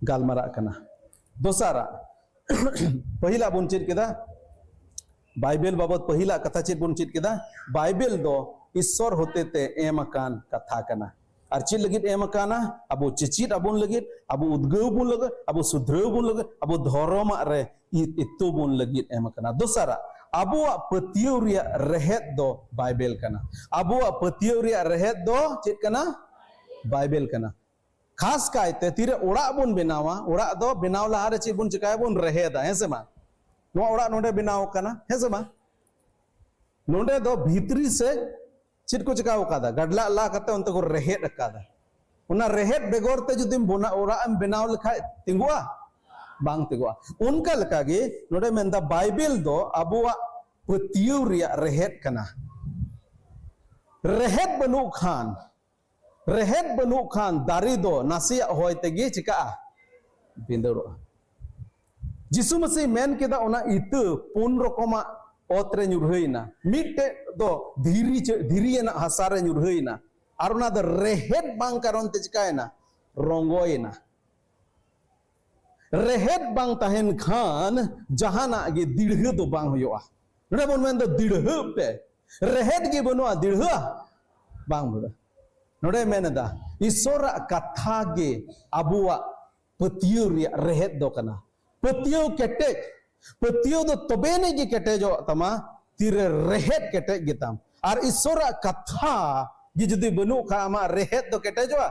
ᱜᱟᱞᱢᱟᱨᱟᱜ ᱠᱟᱱᱟ᱾ ᱫᱚᱥᱟᱨᱟᱜ, ᱯᱟᱹᱦᱤᱞᱟᱜ ᱵᱚᱱ ᱪᱮᱫ ᱠᱮᱫᱟ, ᱵᱟᱭᱵᱮᱞ ᱵᱟᱵᱚᱛ ᱯᱟᱹᱦᱤᱞᱟᱜ ᱠᱟᱛᱷᱟ ᱪᱮᱫ ᱵᱚᱱ ᱪᱮᱫ ᱠᱮᱫᱟ? ᱵᱟᱭᱵᱮᱞ ᱫᱚ ᱤᱥᱚᱨ ᱦᱚᱛᱮᱛᱮ ᱮᱢ ᱟᱠᱟᱱ ᱠᱟᱛᱷᱟ ᱠᱟᱱᱟ᱾ ᱟᱨ ᱪᱮᱫ ᱞᱟᱹᱜᱤᱫ ᱮᱢ ᱟᱠᱟᱱᱟ? ᱟᱵᱚ ᱪᱮᱪᱮᱫ ᱟᱵᱚᱱ ᱞᱟᱹᱜᱤᱫ, ᱟᱵᱚ ᱩᱫᱽᱜᱟᱹᱣ ᱵᱚᱱ ᱞᱟᱹᱜᱤᱫ, ᱟᱵᱚ ᱥᱩᱫᱷᱨᱟᱹᱣ ᱵᱚᱱ ᱞᱟᱹᱜᱤᱫ, ᱟᱵᱚ ᱫᱷᱚᱨᱚᱢᱟᱜ ᱨᱮ ᱤ-, ᱤᱛᱩ ᱵᱚᱱ ᱞᱟᱹᱜᱤᱫ ᱮᱢ ᱟᱠᱟᱱᱟ᱾ ᱫᱚᱥᱟᱨᱟᱜ, ᱟᱵᱚᱣᱟᱜ ᱯᱟᱹᱛᱭᱟᱹᱣ ᱨᱮᱭᱟᱜ ᱨᱮᱦᱮᱫ ᱫᱚ ᱵᱟᱭᱵᱮᱞ ᱠᱟᱱᱟ᱾ ᱟᱵᱚᱣᱟᱜ ᱯᱟᱹᱛᱭᱟᱹᱣ ᱨᱮᱭᱟᱜ ᱨᱮᱦᱮᱫ ᱫᱚ ᱪᱮᱫ ᱠᱟᱱᱟ? ᱵᱟᱭᱵᱮᱞ ᱠᱟᱱᱟ᱾ ᱠᱷᱟᱥ ᱠᱟᱭᱛᱮ ᱛᱤᱨᱮ ᱚᱲᱟᱜ ᱵᱚᱱ ᱵᱮᱱᱟᱣᱟ, ᱚᱲᱟᱜ ᱫᱚ ᱵᱮᱱᱟᱣ ᱞᱟᱦᱟᱨᱮ ᱪᱮᱫ ᱵᱚᱱ ᱪᱮᱠᱟᱭᱟ? ᱵᱚᱱ ᱨᱮᱦᱮᱫᱟ, ᱦᱮᱸ ᱥᱮ ᱵᱟᱝ? ᱱᱚᱣᱟ ᱚᱲᱟᱜ ᱱᱚᱰᱮ ᱵᱮᱱᱟᱣ ᱠᱟᱱᱟ, ᱦᱮᱸ ᱥᱮ ᱵᱟᱝ? ᱱᱚᱰᱮ ᱫᱚ ᱵᱷᱤᱛᱨᱤ ᱥᱮ ᱪᱮᱫ ᱠᱚ ᱪᱮᱠᱟᱣ ᱠᱟᱫᱟ? ᱜᱟᱰᱞᱟᱜ ᱞᱟ ᱠᱟᱛᱮ ᱚᱱᱛᱮ ᱠᱚ ᱨᱮᱦᱮᱫ ᱟᱠᱟᱫᱟ᱾ ᱚᱱᱟ ᱨᱮᱦᱮᱫ ᱵᱮᱜᱚᱨ ᱛᱮ ᱡᱩᱫᱤᱢ ᱵᱚᱱᱟ-, ᱚᱲᱟᱜ ᱮᱢ ᱵᱮᱱᱟᱣ ᱞᱮᱠᱷᱟᱡ ᱛᱤᱸᱜᱩᱜᱼᱟ? ᱵᱟᱝ ᱛᱤᱸᱜᱩᱜᱼᱟ᱾ ᱚᱱᱠᱟ ᱞᱮᱠᱟᱜᱮ ᱱᱚᱰᱮ ᱢᱮᱱᱫᱟ, ᱵᱟᱭᱵᱮᱞ ᱫᱚ ᱟᱵᱚᱣᱟᱜ ᱯᱟᱹᱛᱭᱟᱹᱣ ᱨᱮᱭᱟᱜ ᱨᱮᱦᱮᱫ ᱠᱟᱱᱟ᱾ ᱨᱮᱦᱮᱫ ᱵᱟᱹᱱᱩᱜ ᱠᱷᱟᱱ, ᱨᱮᱦᱮᱫ ᱵᱟᱹᱱᱩᱜ ᱠᱷᱟᱱ ᱫᱟᱨᱮ ᱫᱚ ᱱᱟᱥᱮᱭᱟᱜ ᱦᱚᱭ ᱛᱮᱜᱮ ᱪᱤᱠᱟᱜᱼᱟ? ᱵᱷᱤᱸᱫᱟᱹᱲᱚᱜᱼᱟ᱾ ᱡᱤᱥᱩ ᱢᱟᱹᱥᱤ ᱢᱮᱱ ᱠᱮᱫᱟ, ᱚᱱᱟ ᱤᱛᱟᱹ ᱯᱩᱱ ᱨᱚᱠᱚᱢᱟᱜ ᱚᱛ ᱨᱮ ᱧᱩᱨᱦᱟᱹᱭᱮᱱᱟ᱾ ᱢᱤᱫᱴᱮᱡ ᱫᱚ ᱫᱷᱤᱨᱤ ᱪᱮ-, ᱫᱷᱤᱨᱤᱭᱟᱱᱟᱜ ᱦᱟᱥᱟ ᱨᱮ ᱧᱩᱨᱦᱟᱹᱭᱮᱱᱟ, ᱟᱨ ᱚᱱᱟ ᱫᱚ ᱨᱮᱦᱮᱫ ᱵᱟᱝ ᱠᱟᱨᱚᱱ ᱛᱮ ᱪᱤᱠᱟᱭᱮᱱᱟ? ᱨᱚᱸᱜᱚᱭᱮᱱᱟ᱾ ᱨᱮᱦᱮᱫ ᱵᱟᱝ ᱛᱟᱦᱮᱱ ᱠᱷᱟᱱ ᱡᱟᱦᱟᱱᱟᱜ ᱜᱮ ᱫᱤᱲᱦᱟᱹ ᱫᱚ ᱵᱟᱝ ᱦᱩᱭᱩᱜᱼᱟ᱾ ᱱᱚᱰᱮ ᱵᱚᱱ ᱢᱮᱱᱫᱟ, "ᱫᱤᱲᱦᱟᱹᱜ ᱯᱮ", ᱨᱮᱦᱮᱫ ᱜᱮ ᱵᱟᱹᱱᱩᱜᱼᱟ, ᱫᱤᱲᱦᱟᱹ ᱵᱟᱝ ᱵᱷᱤᱲᱟᱹ᱾ ᱱᱚᱰᱮ ᱢᱮᱱ ᱮᱫᱟ, ᱤᱥᱚᱨᱟᱜ ᱠᱟᱛᱷᱟ ᱜᱮ ᱟᱵᱚᱣᱟᱜ ᱯᱟᱹᱛᱭᱟᱹᱣ ᱨᱮᱭᱟᱜ ᱨᱮᱦᱮᱫ ᱫᱚ ᱠᱟᱱᱟ᱾ ᱯᱟᱹᱛᱭᱟᱹᱣ ᱠᱮᱴᱮᱡ᱾ ᱯᱟᱹᱛᱭᱟᱹᱣ ᱫᱚ ᱛᱚᱵᱮ ᱟᱹᱱᱤᱡ ᱜᱮ ᱠᱮᱴᱮᱡᱚᱜ ᱛᱟᱢᱟ, ᱛᱤᱨᱮ ᱨᱮᱦᱮᱫ ᱠᱮᱴᱮᱡ ᱜᱮᱛᱟᱢ᱾ ᱟᱨ ᱤᱥᱥᱚᱨᱟᱜ ᱠᱟᱛᱷᱟ ᱜᱮ ᱡᱩᱫᱤ ᱵᱟᱹᱱᱩᱜ ᱠᱷᱟᱱ, ᱟᱢᱟᱜ ᱨᱮᱦᱮᱫ ᱫᱚ ᱠᱮᱴᱮᱡᱚᱜᱼᱟ?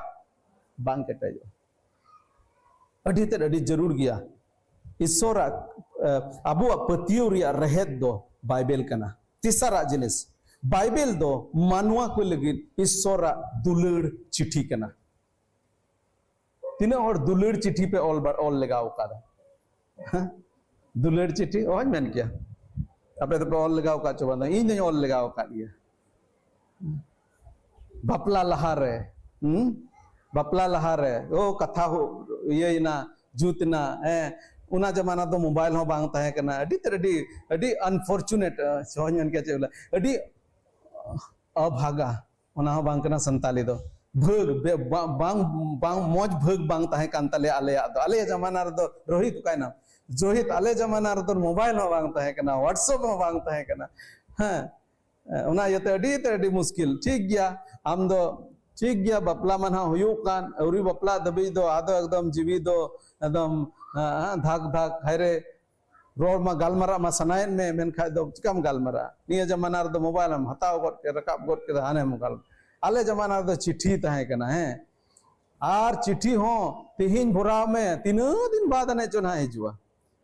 ᱵᱟᱝ ᱠᱮᱴᱮᱡᱚᱜᱼᱟ᱾ ᱟᱹᱰᱤ ᱛᱮᱫ ᱟᱹᱰᱤ ᱡᱟᱹᱨᱩᱲ ᱜᱮᱭᱟ᱾ ᱤᱥᱥᱚᱨᱟᱜ, ᱮ, ᱟᱵᱚᱣᱟᱜ ᱯᱟᱹᱛᱭᱟᱹᱣ ᱨᱮᱭᱟᱜ ᱨᱮᱦᱮᱫ ᱫᱚ ᱵᱟᱭᱵᱮᱞ ᱠᱟᱱᱟ᱾ ᱛᱮᱥᱟᱨᱟᱜ ᱡᱤᱱᱤᱥ, ᱵᱟᱭᱵᱮᱞ ᱫᱚ ᱢᱟᱱᱣᱟ ᱠᱚ ᱞᱟᱹᱜᱤᱫ ᱤᱥᱥᱚᱨᱟᱜ ᱫᱩᱞᱟᱹᱲ ᱪᱤᱴᱷᱤ ᱠᱟᱱᱟ᱾ ᱛᱤᱱᱟᱹᱜ ᱦᱚᱲ ᱫᱩᱞᱟᱹᱲ ᱪᱤᱴᱷᱤ ᱯᱮ ᱚᱞ ᱵᱟ-, ᱚᱞ ᱞᱮᱜᱟᱣ ᱠᱟᱫᱟ? ᱦᱮᱸ? ᱫᱩᱞᱟᱹᱲ ᱪᱤᱴᱷᱤ ᱚᱦᱚᱧ ᱢᱮᱱ ᱠᱮᱭᱟ᱾ ᱟᱯᱮ ᱫᱚᱯᱮ ᱚᱞ ᱞᱮᱜᱟᱣ ᱠᱟᱫ ᱪᱚ ᱵᱟᱝ? ᱤᱧ ᱫᱚᱧ ᱚᱞ ᱞᱮᱜᱟᱣ ᱠᱟᱫ ᱜᱮᱭᱟ᱾ ᱵᱟᱯᱞᱟ ᱞᱟᱦᱟᱨᱮ, ᱦᱩᱸ? ᱵᱟᱯᱞᱟ ᱞᱟᱦᱟᱨᱮ, ᱳ, ᱠᱟᱛᱷᱟ ᱦᱳ-, ᱤᱭᱟᱹᱭᱮᱱᱟ, ᱡᱩᱛ ᱮᱱᱟ, ᱦᱮᱸ᱾ ᱚᱱᱟ ᱡᱟᱢᱟᱱᱟ ᱫᱚ ᱢᱳᱵᱟᱭᱤᱞ ᱦᱚᱸ ᱵᱟᱝ ᱛᱟᱦᱮᱸ ᱠᱟᱱᱟ᱾ ᱟᱹᱰᱤ ᱛᱮᱫ ᱟᱹᱰᱤ, ᱟᱹᱰᱤ unfortunate, ᱥᱚᱦᱚᱧ ᱢᱮᱱ ᱠᱮᱭᱟ ᱪᱮᱫ ᱵᱚᱞᱮ, ᱟᱹᱰᱤ ᱚᱵᱷᱟᱜᱟ᱾ ᱚᱱᱟ ᱦᱚᱸ ᱵᱟᱝ ᱠᱟᱱᱟ ᱥᱟᱱᱛᱟᱞᱤ ᱫᱚ᱾ ᱵᱷᱟᱹᱜᱽ, ᱵᱮ-, ᱵᱟ-, ᱵᱟᱝ, ᱵᱟᱝ, ᱢᱚᱡᱽ ᱵᱷᱟᱹᱜᱽ ᱵᱟᱝ ᱛᱟᱦᱮᱸ ᱠᱟᱱ ᱛᱟᱞᱮᱭᱟ ᱟᱞᱮᱭᱟᱜ ᱫᱚ᱾ ᱟᱞᱮᱭᱟᱜ ᱡᱟᱢᱟᱱᱟ ᱨᱮᱫᱚ, ᱨᱳᱦᱤᱛ ᱚᱠᱟᱭᱱᱟᱢ? ᱨᱳᱦᱤᱛ, ᱟᱞᱮ ᱡᱟᱢᱟᱱᱟ ᱨᱮᱫᱚ ᱢᱳᱵᱟᱭᱤᱞ ᱦᱚᱸ ᱵᱟᱝ ᱛᱟᱦᱮᱸ ᱠᱟᱱᱟ, WhatsApp ᱦᱚᱸ ᱵᱟᱝ ᱛᱟᱦᱮᱸ ᱠᱟᱱᱟ᱾ ᱦᱮᱸ, ᱚᱱᱟ ᱤᱭᱟᱹᱛᱮ ᱟᱹᱰᱤ ᱛᱮ ᱟᱹᱰᱤ ᱢᱩᱥᱠᱤᱞ᱾ ᱴᱷᱤᱠ ᱜᱮᱭᱟ, ᱟᱢ ᱫᱚ ᱴᱷᱤᱠ ᱜᱮᱭᱟ, ᱵᱟᱯᱞᱟ ᱢᱟ ᱱᱟᱦᱟᱜ ᱦᱩᱭᱩᱜ ᱠᱟᱱ, ᱟᱹᱣᱨᱤ ᱵᱟᱯᱞᱟᱜ ᱫᱷᱟᱹᱵᱤᱡ ᱫᱚ ᱟᱫᱚ ᱮᱠᱫᱚᱢ ᱡᱤᱣᱤ ᱫᱚ ᱮᱠᱫᱚᱢ, ᱦᱮᱸ, ᱫᱷᱟᱠ ᱫᱷᱟᱠ, ᱦᱟᱭ ᱨᱮ, ᱨᱚᱲ ᱢᱟ ᱜᱟᱞᱢᱟᱨᱟᱜ ᱢᱟ ᱥᱟᱱᱟᱭᱮᱫ ᱢᱮ, ᱢᱮᱱᱠᱷᱟᱡ ᱫᱚ ᱪᱤᱠᱟᱢ ᱜᱟᱞᱢᱟᱨᱟᱜᱼᱟ? ᱱᱤᱭᱟᱹ ᱡᱟᱢᱟᱱᱟ ᱨᱮᱫᱚ ᱢᱳᱵᱟᱭᱤᱞ ᱮᱢ ᱦᱟᱛᱟᱣ ᱜᱚᱫ ᱠᱮᱫ, ᱨᱟᱠᱟᱵ ᱜᱚᱫ ᱠᱮᱫᱟ, ᱦᱟᱱᱮᱢ ᱜᱟᱞ-, ᱟᱞᱮ ᱡᱟᱢᱟᱱᱟ ᱨᱮᱫᱚ ᱪᱤᱴᱷᱤ ᱛᱟᱦᱮᱸ ᱠᱟᱱᱟ, ᱦᱮᱸ, ᱟᱨ ᱪᱤᱴᱷᱤ ᱦᱚᱸ ᱛᱤᱦᱤᱧ ᱵᱷᱚᱨᱟᱣ ᱢᱮ, ᱛᱤᱱᱟᱹᱜ ᱫᱤᱱ ᱵᱟᱫ ᱟᱱᱮᱡ ᱪᱚ ᱱᱟᱦᱟᱜ ᱦᱤᱡᱩᱜᱼᱟ᱾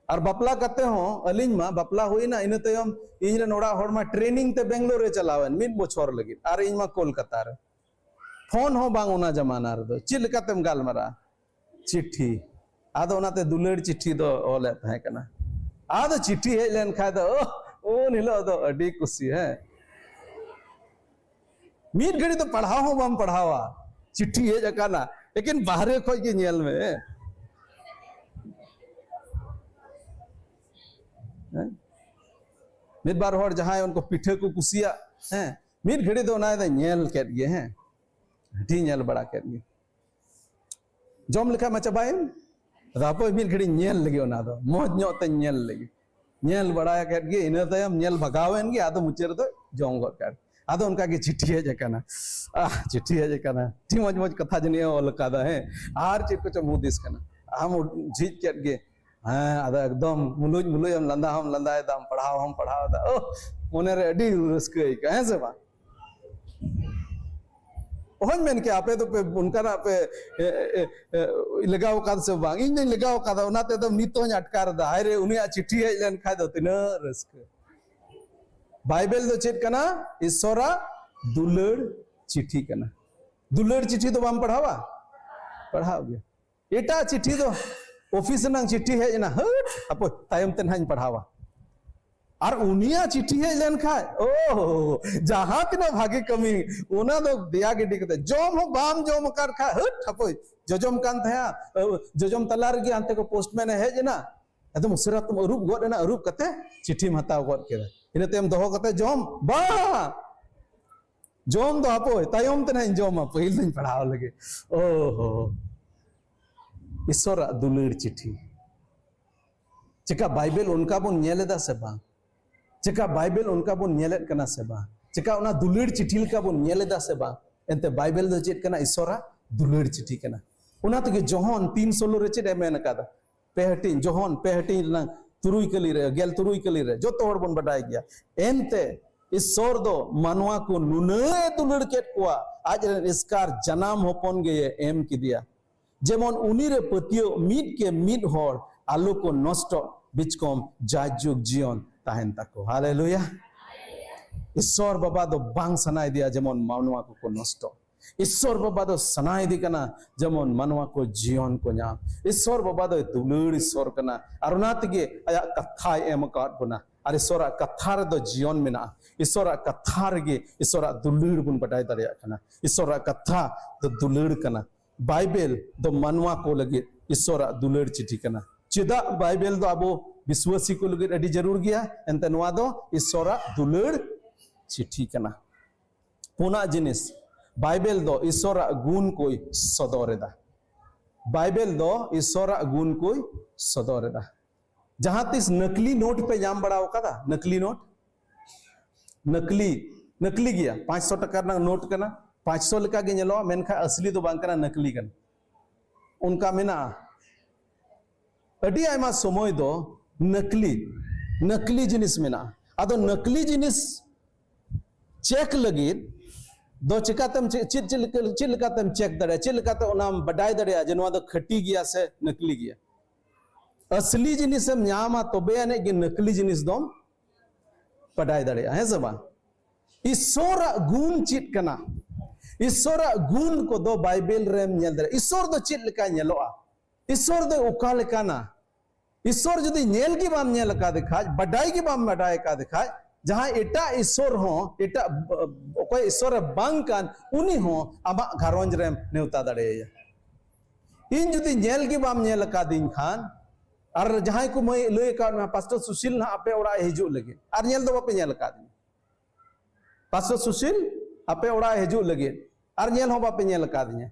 ᱟᱨ ᱵᱟᱯᱞᱟ ᱠᱟᱛᱮ ᱦᱚᱸ, ᱟᱹᱞᱤᱧ ᱢᱟ ᱵᱟᱯᱞᱟ ᱦᱩᱭᱱᱟ, ᱤᱱᱟᱹ ᱛᱟᱭᱚᱢ ᱤᱧ ᱨᱮᱱ ᱚᱲᱟᱜ ᱦᱚᱲ ᱢᱟ training ᱛᱮ ᱵᱮᱝᱜᱟᱞᱳᱨ ᱨᱮ ᱪᱟᱞᱟᱣᱮᱱ ᱢᱤᱫ ᱵᱚᱪᱷᱚᱨ ᱞᱟᱹᱜᱤᱫ, ᱟᱨ ᱤᱧ ᱢᱟ ᱠᱳᱞᱠᱟᱛᱟ ᱨᱮ᱾ ᱯᱷᱳᱱ ᱦᱚᱸ ᱵᱟᱝ ᱚᱱᱟ ᱡᱟᱢᱟᱱᱟ ᱨᱮᱫᱚ, ᱪᱮᱫ ᱞᱮᱠᱟᱛᱮᱢ ᱜᱟᱞᱢᱟᱨᱟᱜᱼᱟ? ᱪᱤᱴᱷᱤ᱾ ᱟᱫᱚ ᱚᱱᱟᱛᱮ ᱫᱩᱞᱟᱹᱲ ᱪᱤᱴᱷᱤ ᱫᱚ ᱚᱞᱮᱫ ᱛᱟᱦᱮᱸ ᱠᱟᱱᱟ᱾ ᱟᱫᱚ ᱪᱤᱴᱷᱤ ᱦᱮᱡ ᱞᱮᱱ ᱠᱷᱟᱡ ᱫᱚ, ᱳᱦ, ᱩᱱ ᱦᱤᱞᱳᱜ ᱫᱚ ᱟᱹᱰᱤ ᱠᱩᱥᱤ, ᱦᱮᱸ᱾ ᱢᱤᱫ ᱜᱷᱟᱹᱲᱤ ᱫᱚ ᱯᱟᱲᱦᱟᱣ ᱦᱚᱸ ᱵᱟᱢ ᱯᱟᱲᱦᱟᱣᱟ, ᱪᱤᱴᱷᱤ ᱦᱮᱡ ᱟᱠᱟᱱᱟ, ᱞᱮᱠᱤᱱ ᱵᱟᱦᱨᱮ ᱠᱷᱚᱡ ᱜᱮ ᱧᱮᱞ ᱢᱮ, ᱦᱮᱸ᱾ ᱦᱮᱸ? ᱢᱤᱫ ᱵᱟᱨ ᱦᱚᱲ ᱡᱟᱦᱟᱸᱭ ᱩᱱᱠᱩ ᱯᱤᱴᱷᱟᱹ ᱠᱚ ᱠᱩᱥᱤᱭᱟᱜ, ᱦᱮᱸ, ᱢᱤᱫ ᱜᱷᱟᱹᱲᱤ ᱫᱚ ᱚᱱᱟ ᱫᱚ ᱧᱮᱞ ᱠᱮᱫ ᱜᱮ, ᱦᱮᱸ, ᱟᱹᱰᱤ ᱧᱮᱞ ᱵᱟᱲᱟ ᱠᱮᱫ ᱜᱮ᱾ ᱡᱚᱢ ᱞᱮᱠᱷᱟᱡ ᱢᱟ ᱪᱟᱵᱟᱭᱮᱱ᱾ ᱟᱫᱚ ᱦᱟᱯᱳᱭ ᱢᱤᱫ ᱜᱷᱟᱹᱲᱤᱡ ᱧᱮᱞ ᱞᱮᱜᱮ, ᱚᱱᱟ ᱫᱚ ᱢᱚᱡᱽ ᱧᱚᱜ ᱛᱮᱧ ᱧᱮᱞ ᱞᱮᱜᱮ᱾ ᱧᱮᱞ ᱵᱟᱲᱟ ᱠᱮᱫ ᱜᱮ, ᱤᱱᱟᱹ ᱛᱟᱭᱚᱢ ᱧᱮᱞ ᱵᱷᱟᱜᱟᱣ ᱮᱱ ᱜᱮ, ᱟᱫᱚ ᱢᱩᱪᱟᱹᱫ ᱨᱮᱫᱚ ᱡᱚᱢ ᱜᱚᱫ ᱠᱟᱜ᱾ ᱟᱫᱚ ᱚᱱᱠᱟ ᱜᱮ ᱪᱤᱴᱷᱤ ᱦᱮᱡ ᱟᱠᱟᱱᱟ᱾ ᱟᱦ, ᱪᱤᱴᱷᱤ ᱦᱮᱡ ᱟᱠᱟᱱᱟ, ᱟᱹᱰᱤ ᱢᱚᱡᱽ ᱢᱚᱡᱽ ᱠᱟᱛᱷᱟ ᱡᱟᱹᱱᱤᱡ ᱮ ᱚᱞ ᱠᱟᱫᱟ, ᱦᱮᱸ, ᱟᱨ ᱪᱮᱫ ᱠᱚᱪᱚᱝ ᱦᱩᱫᱤᱥ ᱠᱟᱱᱟ᱾ ᱟᱢ ᱡᱷᱤᱡ ᱠᱮᱫ ᱜᱮ, ᱦᱮᱸ, ᱟᱫᱚ ᱮᱠᱫᱚᱢ ᱢᱩᱞᱩᱡ ᱢᱩᱞᱩᱡ ᱮᱢ ᱞᱟᱸᱫᱟ ᱦᱚᱸᱢ ᱞᱟᱸᱫᱟᱭᱮᱫᱟᱢ, ᱯᱟᱲᱦᱟᱣ ᱦᱚᱸᱢ ᱯᱟᱲᱦᱟᱣ ᱮᱫᱟ᱾ ᱳᱦ, ᱢᱚᱱᱮᱨᱮ ᱟᱹᱰᱤ ᱨᱟᱹᱥᱠᱟᱹ ᱟᱹᱭᱠᱟᱹᱜᱼᱟ, ᱦᱮᱸ ᱥᱮ ᱵᱟᱝ? ᱚᱦᱚᱧ ᱢᱮᱱ ᱠᱮᱭᱟ ᱟᱯᱮ ᱫᱚᱯᱮ ᱚᱱᱠᱟᱱᱟᱜ ᱯᱮ ᱮ, ᱮ, ᱮ, ᱞᱮᱜᱟᱣ ᱟᱠᱟᱫ ᱥᱮ ᱵᱟᱝ᱾ ᱤᱧ ᱫᱚᱧ ᱞᱮᱜᱟᱣ ᱟᱠᱟᱫᱟ, ᱚᱱᱟᱛᱮ ᱫᱚ ᱱᱤᱛ ᱦᱚᱸᱧ ᱟᱴᱠᱟᱨ ᱮᱫᱟ, ᱦᱟᱭ ᱨᱮ, ᱩᱱᱤᱭᱟᱜ ᱪᱤᱴᱷᱤ ᱦᱮᱡ ᱞᱮᱱ ᱠᱷᱟᱡ ᱫᱚ ᱛᱤᱱᱟᱹᱜ ᱨᱟᱹᱥᱠᱟᱹ᱾ ᱵᱟᱭᱵᱮᱞ ᱫᱚ ᱪᱮᱫ ᱠᱟᱱᱟ? ᱤᱥᱚᱨᱟᱜ ᱫᱩᱞᱟᱹᱲ ᱪᱤᱴᱷᱤ ᱠᱟᱱᱟ᱾ ᱫᱩᱞᱟᱹᱲ ᱪᱤᱴᱷᱤ ᱫᱚ ᱵᱟᱢ ᱯᱟᱲᱦᱟᱣᱟ? ᱯᱟᱲᱦᱟᱣ ᱜᱮ᱾ ᱮᱴᱟᱜ ᱪᱤᱴᱷᱤ ᱫᱚ, ᱚᱯᱷᱤᱥ ᱨᱮᱱᱟᱜ ᱪᱤᱴᱷᱤ ᱦᱮᱡ ᱮᱱᱟ, ᱦᱟᱹᱴ, ᱦᱟᱯᱳᱭ, ᱛᱟᱭᱚᱢ ᱛᱮ ᱱᱟᱦᱟᱜ ᱤᱧ ᱯᱟᱲᱦᱟᱣᱟ᱾ ᱟᱨ ᱩᱱᱤᱭᱟᱜ ᱪᱤᱴᱷᱤ ᱦᱮᱡ ᱞᱮᱱ ᱠᱷᱟᱡ, ᱳ, ᱡᱟᱦᱟᱸ ᱛᱤᱱᱟᱹᱜ ᱵᱷᱟᱜᱮ ᱠᱟᱹᱢᱤ, ᱚᱱᱟ ᱫᱚ ᱫᱮᱭᱟ ᱜᱤᱰᱤ ᱠᱟᱛᱮ, ᱡᱚᱢ ᱦᱚᱸ ᱵᱟᱢ ᱡᱚᱢ ᱟᱠᱟᱫ ᱠᱷᱟᱡ, ᱦᱟᱹᱴ, ᱦᱟᱯᱳᱭ, ᱡᱚᱡᱚᱢ ᱠᱟᱱ ᱛᱟᱦᱮᱸᱫ, ᱡᱚᱡᱚᱢ ᱛᱟᱞᱟ ᱨᱮᱜᱮ ᱦᱟᱱᱛᱮ ᱠᱚ ᱯᱳᱥᱴᱢᱮᱱ ᱮ ᱦᱮᱡ ᱮᱱᱟ, ᱮᱠᱫᱚᱢ ᱩᱥᱟᱹᱨᱟ ᱛᱮᱢ ᱟᱹᱨᱩᱵ ᱜᱚᱫ ᱮᱱᱟ, ᱟᱹᱨᱩᱵ ᱠᱟᱛᱮ ᱪᱤᱴᱷᱤᱢ ᱦᱟᱛᱟᱣ ᱜᱚᱫ ᱠᱮᱫᱟ, ᱤᱱᱟᱹ ᱛᱟᱭᱚᱢ ᱫᱚᱦᱚ ᱠᱟᱛᱮ ᱡᱚᱢ, ᱵᱟ, ᱡᱚᱢ ᱫᱚ ᱦᱟᱯᱳᱭ, ᱛᱟᱭᱚᱢ ᱛᱮ ᱱᱟᱦᱟᱜ ᱤᱧ ᱡᱚᱢᱟ, ᱯᱟᱹᱦᱤᱞ ᱫᱚᱧ ᱯᱟᱲᱦᱟᱣ ᱞᱮᱜᱮ᱾ ᱳᱦᱳ, ᱤᱥᱚᱨᱟᱜ ᱫᱩᱞᱟᱹᱲ ᱪᱤᱴᱷᱤ᱾ ᱪᱮᱠᱟ ᱵᱟᱭᱵᱮᱞ ᱚᱱᱠᱟ ᱵᱚᱱ ᱧᱮᱞ ᱮᱫᱟ ᱥᱮ ᱵᱟᱝ? ᱪᱮᱠᱟ ᱵᱟᱭᱵᱮᱞ ᱚᱱᱠᱟ ᱵᱚᱱ ᱧᱮᱞᱮᱫ ᱠᱟᱱᱟ ᱥᱮ ᱵᱟᱝ? ᱪᱮᱠᱟ ᱚᱱᱟ ᱫᱩᱞᱟᱹᱲ ᱪᱤᱴᱷᱤ ᱞᱮᱠᱟ ᱵᱚᱱ ᱧᱮᱞ ᱮᱫᱟ ᱥᱮ ᱵᱟᱝ? ᱮᱱᱛᱮ ᱵᱟᱭᱵᱮᱞ ᱫᱚ ᱪᱮᱫ ᱠᱟᱱᱟ? ᱤᱥᱚᱨᱟᱜ ᱫᱩᱞᱟᱹᱲ ᱪᱤᱴᱷᱤ ᱠᱟᱱᱟ᱾ ᱚᱱᱟ ᱛᱮᱜᱮ ᱡᱚᱦᱚᱱ ᱛᱤᱱ ᱥᱳᱞᱳ ᱨᱮ ᱪᱮᱫ ᱮ ᱢᱮᱱ ᱟᱠᱟᱫᱟ? ᱯᱮ ᱦᱟᱹᱴᱤᱧ, ᱡᱚᱦᱚᱱ ᱯᱮ ᱦᱟᱹᱴᱤᱧ ᱨᱮᱱᱟᱜ ᱛᱩᱨᱩᱭ ᱠᱟᱹᱞᱤ ᱨᱮ, ᱜᱮᱞ ᱛᱩᱨᱩᱭ ᱠᱟᱹᱞᱤ ᱨᱮ, ᱡᱚᱛᱚ ᱦᱚᱲ ᱵᱚᱱ ᱵᱟᱰᱟᱭ ᱜᱮᱭᱟ᱾ ᱮᱱᱛᱮ ᱤᱥᱚᱨ ᱫᱚ ᱢᱟᱱᱣᱟ ᱠᱚ ᱱᱩᱱᱟᱹᱜ ᱮ ᱫᱩᱞᱟᱹᱲ ᱠᱮᱫ ᱠᱚᱣᱟ, ᱟᱡ ᱨᱮᱱ ᱮᱥᱠᱟᱨ ᱡᱟᱱᱟᱢ ᱦᱚᱯᱚᱱ ᱜᱮᱭ ᱮᱢ ᱠᱮᱫᱮᱭᱟ, ᱡᱮᱢᱚᱱ ᱩᱱᱤ ᱨᱮ ᱯᱟᱹᱛᱭᱟᱹᱣ ᱢᱤᱫ ᱠᱮ ᱢᱤᱫ ᱦᱚᱲ ᱟᱞᱚ ᱠᱚ ᱱᱚᱥᱴᱚᱜ, ᱵᱤᱪᱠᱚᱢ ᱡᱟᱭᱡᱩᱜᱽ ᱡᱤᱭᱚᱱ ᱛᱟᱦᱮᱱ ᱛᱟᱠᱚ᱾ ᱦᱟᱞᱮᱞᱩᱭᱟ᱾ ᱤᱥᱚᱨ ᱵᱟᱵᱟ ᱫᱚ ᱵᱟᱝ ᱥᱟᱱᱟᱭᱮᱫᱮᱭᱟ ᱡᱮᱢᱚᱱ ᱢᱟᱱᱣᱟ ᱠᱚᱠᱚ ᱱᱚᱥᱴᱚᱜ᱾ ᱤᱥᱚᱨ ᱵᱟᱵᱟ ᱫᱚ ᱥᱟᱱᱟᱭᱮᱫᱮ ᱠᱟᱱᱟ ᱡᱮᱢᱚᱱ ᱢᱟᱱᱣᱟ ᱠᱚ ᱡᱤᱭᱚᱱ ᱠᱚ ᱧᱟᱢ᱾ ᱤᱥᱚᱨ ᱵᱟᱵᱟ ᱫᱚᱭ ᱫᱩᱞᱟᱹᱲ ᱤᱥᱚᱨ ᱠᱟᱱᱟ, ᱟᱨ ᱚᱱᱟ ᱛᱮᱜᱮ ᱟᱭᱟᱜ ᱠᱟᱛᱷᱟᱭ ᱮᱢ ᱟᱠᱟᱫ ᱵᱚᱱᱟ᱾ ᱟᱨ ᱤᱥᱚᱨᱟᱜ ᱠᱟᱛᱷᱟ ᱨᱮᱫᱚ ᱡᱤᱭᱚᱱ ᱢᱮᱱᱟᱜᱼᱟ᱾ ᱤᱥᱚᱨᱟᱜ ᱠᱟᱛᱷᱟ ᱨᱮᱜᱮ ᱤᱥᱚᱨᱟᱜ ᱫᱩᱞᱟᱹᱲ ᱵᱚᱱ ᱵᱟᱰᱟᱭ ᱫᱟᱲᱮᱭᱟᱜ ᱠᱟᱱᱟ᱾ ᱤᱥᱚᱨᱟᱜ ᱠᱟᱛᱷᱟ ᱫᱚ ᱫᱩᱞᱟᱹᱲ ᱠᱟᱱᱟ᱾ ᱵᱟᱭᱵᱮᱞ ᱫᱚ ᱢᱟᱱᱣᱟ ᱠᱚ ᱞᱟᱹᱜᱤᱫ ᱤᱥᱚᱨᱟᱜ ᱫᱩᱞᱟᱹᱲ ᱪᱤᱴᱷᱤ ᱠᱟᱱᱟ᱾ ᱪᱮᱫᱟᱜ ᱵᱟᱭᱵᱮᱞ ᱫᱚ ᱟᱵᱚ ᱵᱤᱥᱣᱟᱥᱤ ᱠᱚ ᱞᱟᱹᱜᱤᱫ ᱟᱹᱰᱤ ᱡᱟᱹᱨᱩᱲ ᱜᱮᱭᱟ? ᱮᱱᱛᱮ ᱱᱚᱣᱟ ᱫᱚ ᱤᱥᱚᱨᱟᱜ ᱫᱩᱞᱟᱹᱲ ᱪᱤᱴᱷᱤ ᱠᱟᱱᱟ᱾ ᱯᱩᱱᱟᱜ ᱡᱤᱱᱤᱥ, ᱵᱟᱭᱵᱮᱞ ᱫᱚ ᱤᱥᱚᱨᱟᱜ ᱜᱩᱱ ᱠᱚᱭ ᱥᱚᱫᱚᱨ ᱮᱫᱟ᱾ ᱵᱟᱭᱵᱮᱞ ᱫᱚ ᱤᱥᱚᱨᱟᱜ ᱜᱩᱱ ᱠᱚᱭ ᱥᱚᱫᱚᱨ ᱮᱫᱟ᱾ ᱡᱟᱦᱟᱸ ᱛᱤᱥ ᱱᱟᱠᱞᱤ ᱱᱳᱴ ᱯᱮ ᱧᱟᱢ ᱵᱟᱲᱟ ᱟᱠᱟᱫᱟ? ᱱᱟᱠᱞᱤ ᱱᱳᱴ, ᱱᱟᱠᱞᱤ, ᱱᱟᱠᱞᱤ ᱜᱮᱭᱟ, ᱯᱟᱸᱪᱥᱚ ᱴᱟᱠᱟ ᱨᱮᱱᱟᱜ ᱱᱳᱴ ᱠᱟᱱᱟ, ᱯᱟᱸᱪᱥᱚ ᱞᱮᱠᱟ ᱜᱮ ᱧᱮᱞᱚᱜᱼᱟ, ᱢᱮᱱᱠᱷᱟᱱ ᱟᱥᱞᱤ ᱫᱚ ᱵᱟᱝ ᱠᱟᱱᱟ, ᱱᱟᱠᱞᱤ ᱠᱟᱱᱟ᱾ ᱚᱱᱠᱟ ᱢᱮᱱᱟᱜᱼᱟ᱾ ᱟᱹᱰᱤ ᱟᱭᱢᱟ ᱥᱚᱢᱚᱭ ᱫᱚ ᱱᱟᱠᱞᱤ, ᱱᱟᱠᱞᱤ ᱡᱤᱱᱤᱥ ᱢᱮᱱᱟᱜᱼᱟ᱾ ᱟᱫᱚ ᱱᱟᱠᱞᱤ ᱡᱤᱱᱤᱥ ᱪᱮᱠ ᱞᱟᱹᱜᱤᱫ ᱫᱚ ᱪᱮᱠᱟᱛᱮᱢ ᱪᱮ-, ᱪᱮᱫ, ᱪᱮᱫ ᱞᱮᱠᱟ, ᱪᱮᱫ ᱞᱮᱠᱟᱛᱮᱢ ᱪᱮᱠ ᱫᱟᱲᱮᱭᱟᱜᱼᱟ? ᱪᱮᱫ ᱞᱮᱠᱟᱛᱮ ᱚᱱᱟᱢ ᱵᱟᱰᱟᱭ ᱫᱟᱲᱮᱭᱟᱜᱼᱟ ᱡᱮ ᱱᱚᱣᱟ ᱫᱚ ᱠᱷᱟᱹᱴᱤ ᱜᱮᱭᱟ ᱥᱮ ᱱᱟᱠᱞᱤ ᱜᱮᱭᱟ? ᱟᱥᱞᱤ ᱡᱤᱱᱤᱥᱮᱢ ᱧᱟᱢᱟ, ᱛᱚᱵᱮ ᱟᱹᱱᱤᱡ ᱜᱮ ᱱᱟᱠᱞᱤ ᱡᱤᱱᱤᱥ ᱫᱚᱢ ᱵᱟᱰᱟᱭ ᱫᱟᱲᱮᱭᱟᱜᱼᱟ, ᱦᱮᱸ ᱥᱮ ᱵᱟᱝ? ᱤᱥᱥᱚᱨᱟᱜ ᱜᱩᱱ ᱪᱮᱫ ᱠᱟᱱᱟ? ᱤᱥᱥᱚᱨᱟᱜ ᱜᱩᱱ ᱠᱚᱫᱚ ᱵᱟᱭᱵᱮᱞ ᱨᱮᱢ ᱧᱮᱞ ᱫᱟᱲᱮᱭᱟᱜᱼᱟ᱾ ᱤᱥᱥᱚᱨ ᱫᱚ ᱪᱮᱫ ᱞᱮᱠᱟᱭ ᱧᱮᱞᱚᱜᱼᱟ? ᱤᱥᱥᱚᱨ ᱫᱚ ᱚᱠᱟ ᱞᱮᱠᱟᱱᱟ? ᱤᱥᱥᱚᱨ ᱡᱩᱫᱤ ᱧᱮᱞ ᱜᱮ ᱵᱟᱢ ᱧᱮᱞ ᱟᱠᱟᱫᱮ ᱠᱷᱟᱡ, ᱵᱟᱰᱟᱭ ᱜᱮ ᱵᱟᱢ ᱵᱟᱰᱟᱭ ᱟᱠᱟᱫᱮ ᱠᱷᱟᱡ, ᱡᱟᱦᱟᱸᱭ ᱮᱴᱟᱜ ᱤᱥᱥᱚᱨ ᱦᱚᱸ, ᱮᱴᱟᱜ ᱚᱠᱚᱭ ᱤᱥᱥᱚᱨᱮ ᱵᱟᱝ ᱠᱟᱱ, ᱩᱱᱤ ᱦᱚᱸ ᱟᱢᱟᱜ ᱜᱷᱟᱨᱚᱸᱡᱽ ᱨᱮᱢ ᱱᱮᱣᱛᱟ ᱫᱟᱲᱮᱭᱟᱭᱟ᱾ ᱤᱧ ᱡᱩᱫᱤ ᱧᱮᱞ ᱜᱮ ᱵᱟᱢ ᱧᱮᱞ ᱟᱠᱟᱫᱤᱧ ᱠᱷᱟᱱ, ᱟᱨ ᱡᱟᱦᱟᱸᱭ ᱠᱚ ᱢᱟᱹᱭ ᱞᱟᱹᱭ ᱟᱠᱟᱫ ᱢᱮᱭᱟ, "ᱯᱟᱥᱴᱚᱨ ᱥᱩᱥᱤᱞ ᱱᱟᱦᱟᱜ ᱟᱯᱮ ᱚᱲᱟᱜ ᱮ ᱦᱤᱡᱩᱜ ᱞᱟᱹᱜᱤᱫ", ᱟᱨ ᱧᱮᱞ ᱫᱚ ᱵᱟᱯᱮ ᱧᱮᱞ ᱟᱠᱟᱫᱤᱧᱟ, "ᱯᱟᱥᱴᱚᱨ ᱥᱩᱥᱤᱞ ᱟᱯᱮ ᱚᱲᱟᱜ ᱮ ᱦᱤᱡᱩᱜ ᱞᱟᱹᱜᱤᱫ", ᱟᱨ ᱧᱮᱞ ᱦᱚᱸ ᱵᱟᱯᱮ ᱧᱮᱞ ᱟᱠᱟᱫᱤᱧᱟ᱾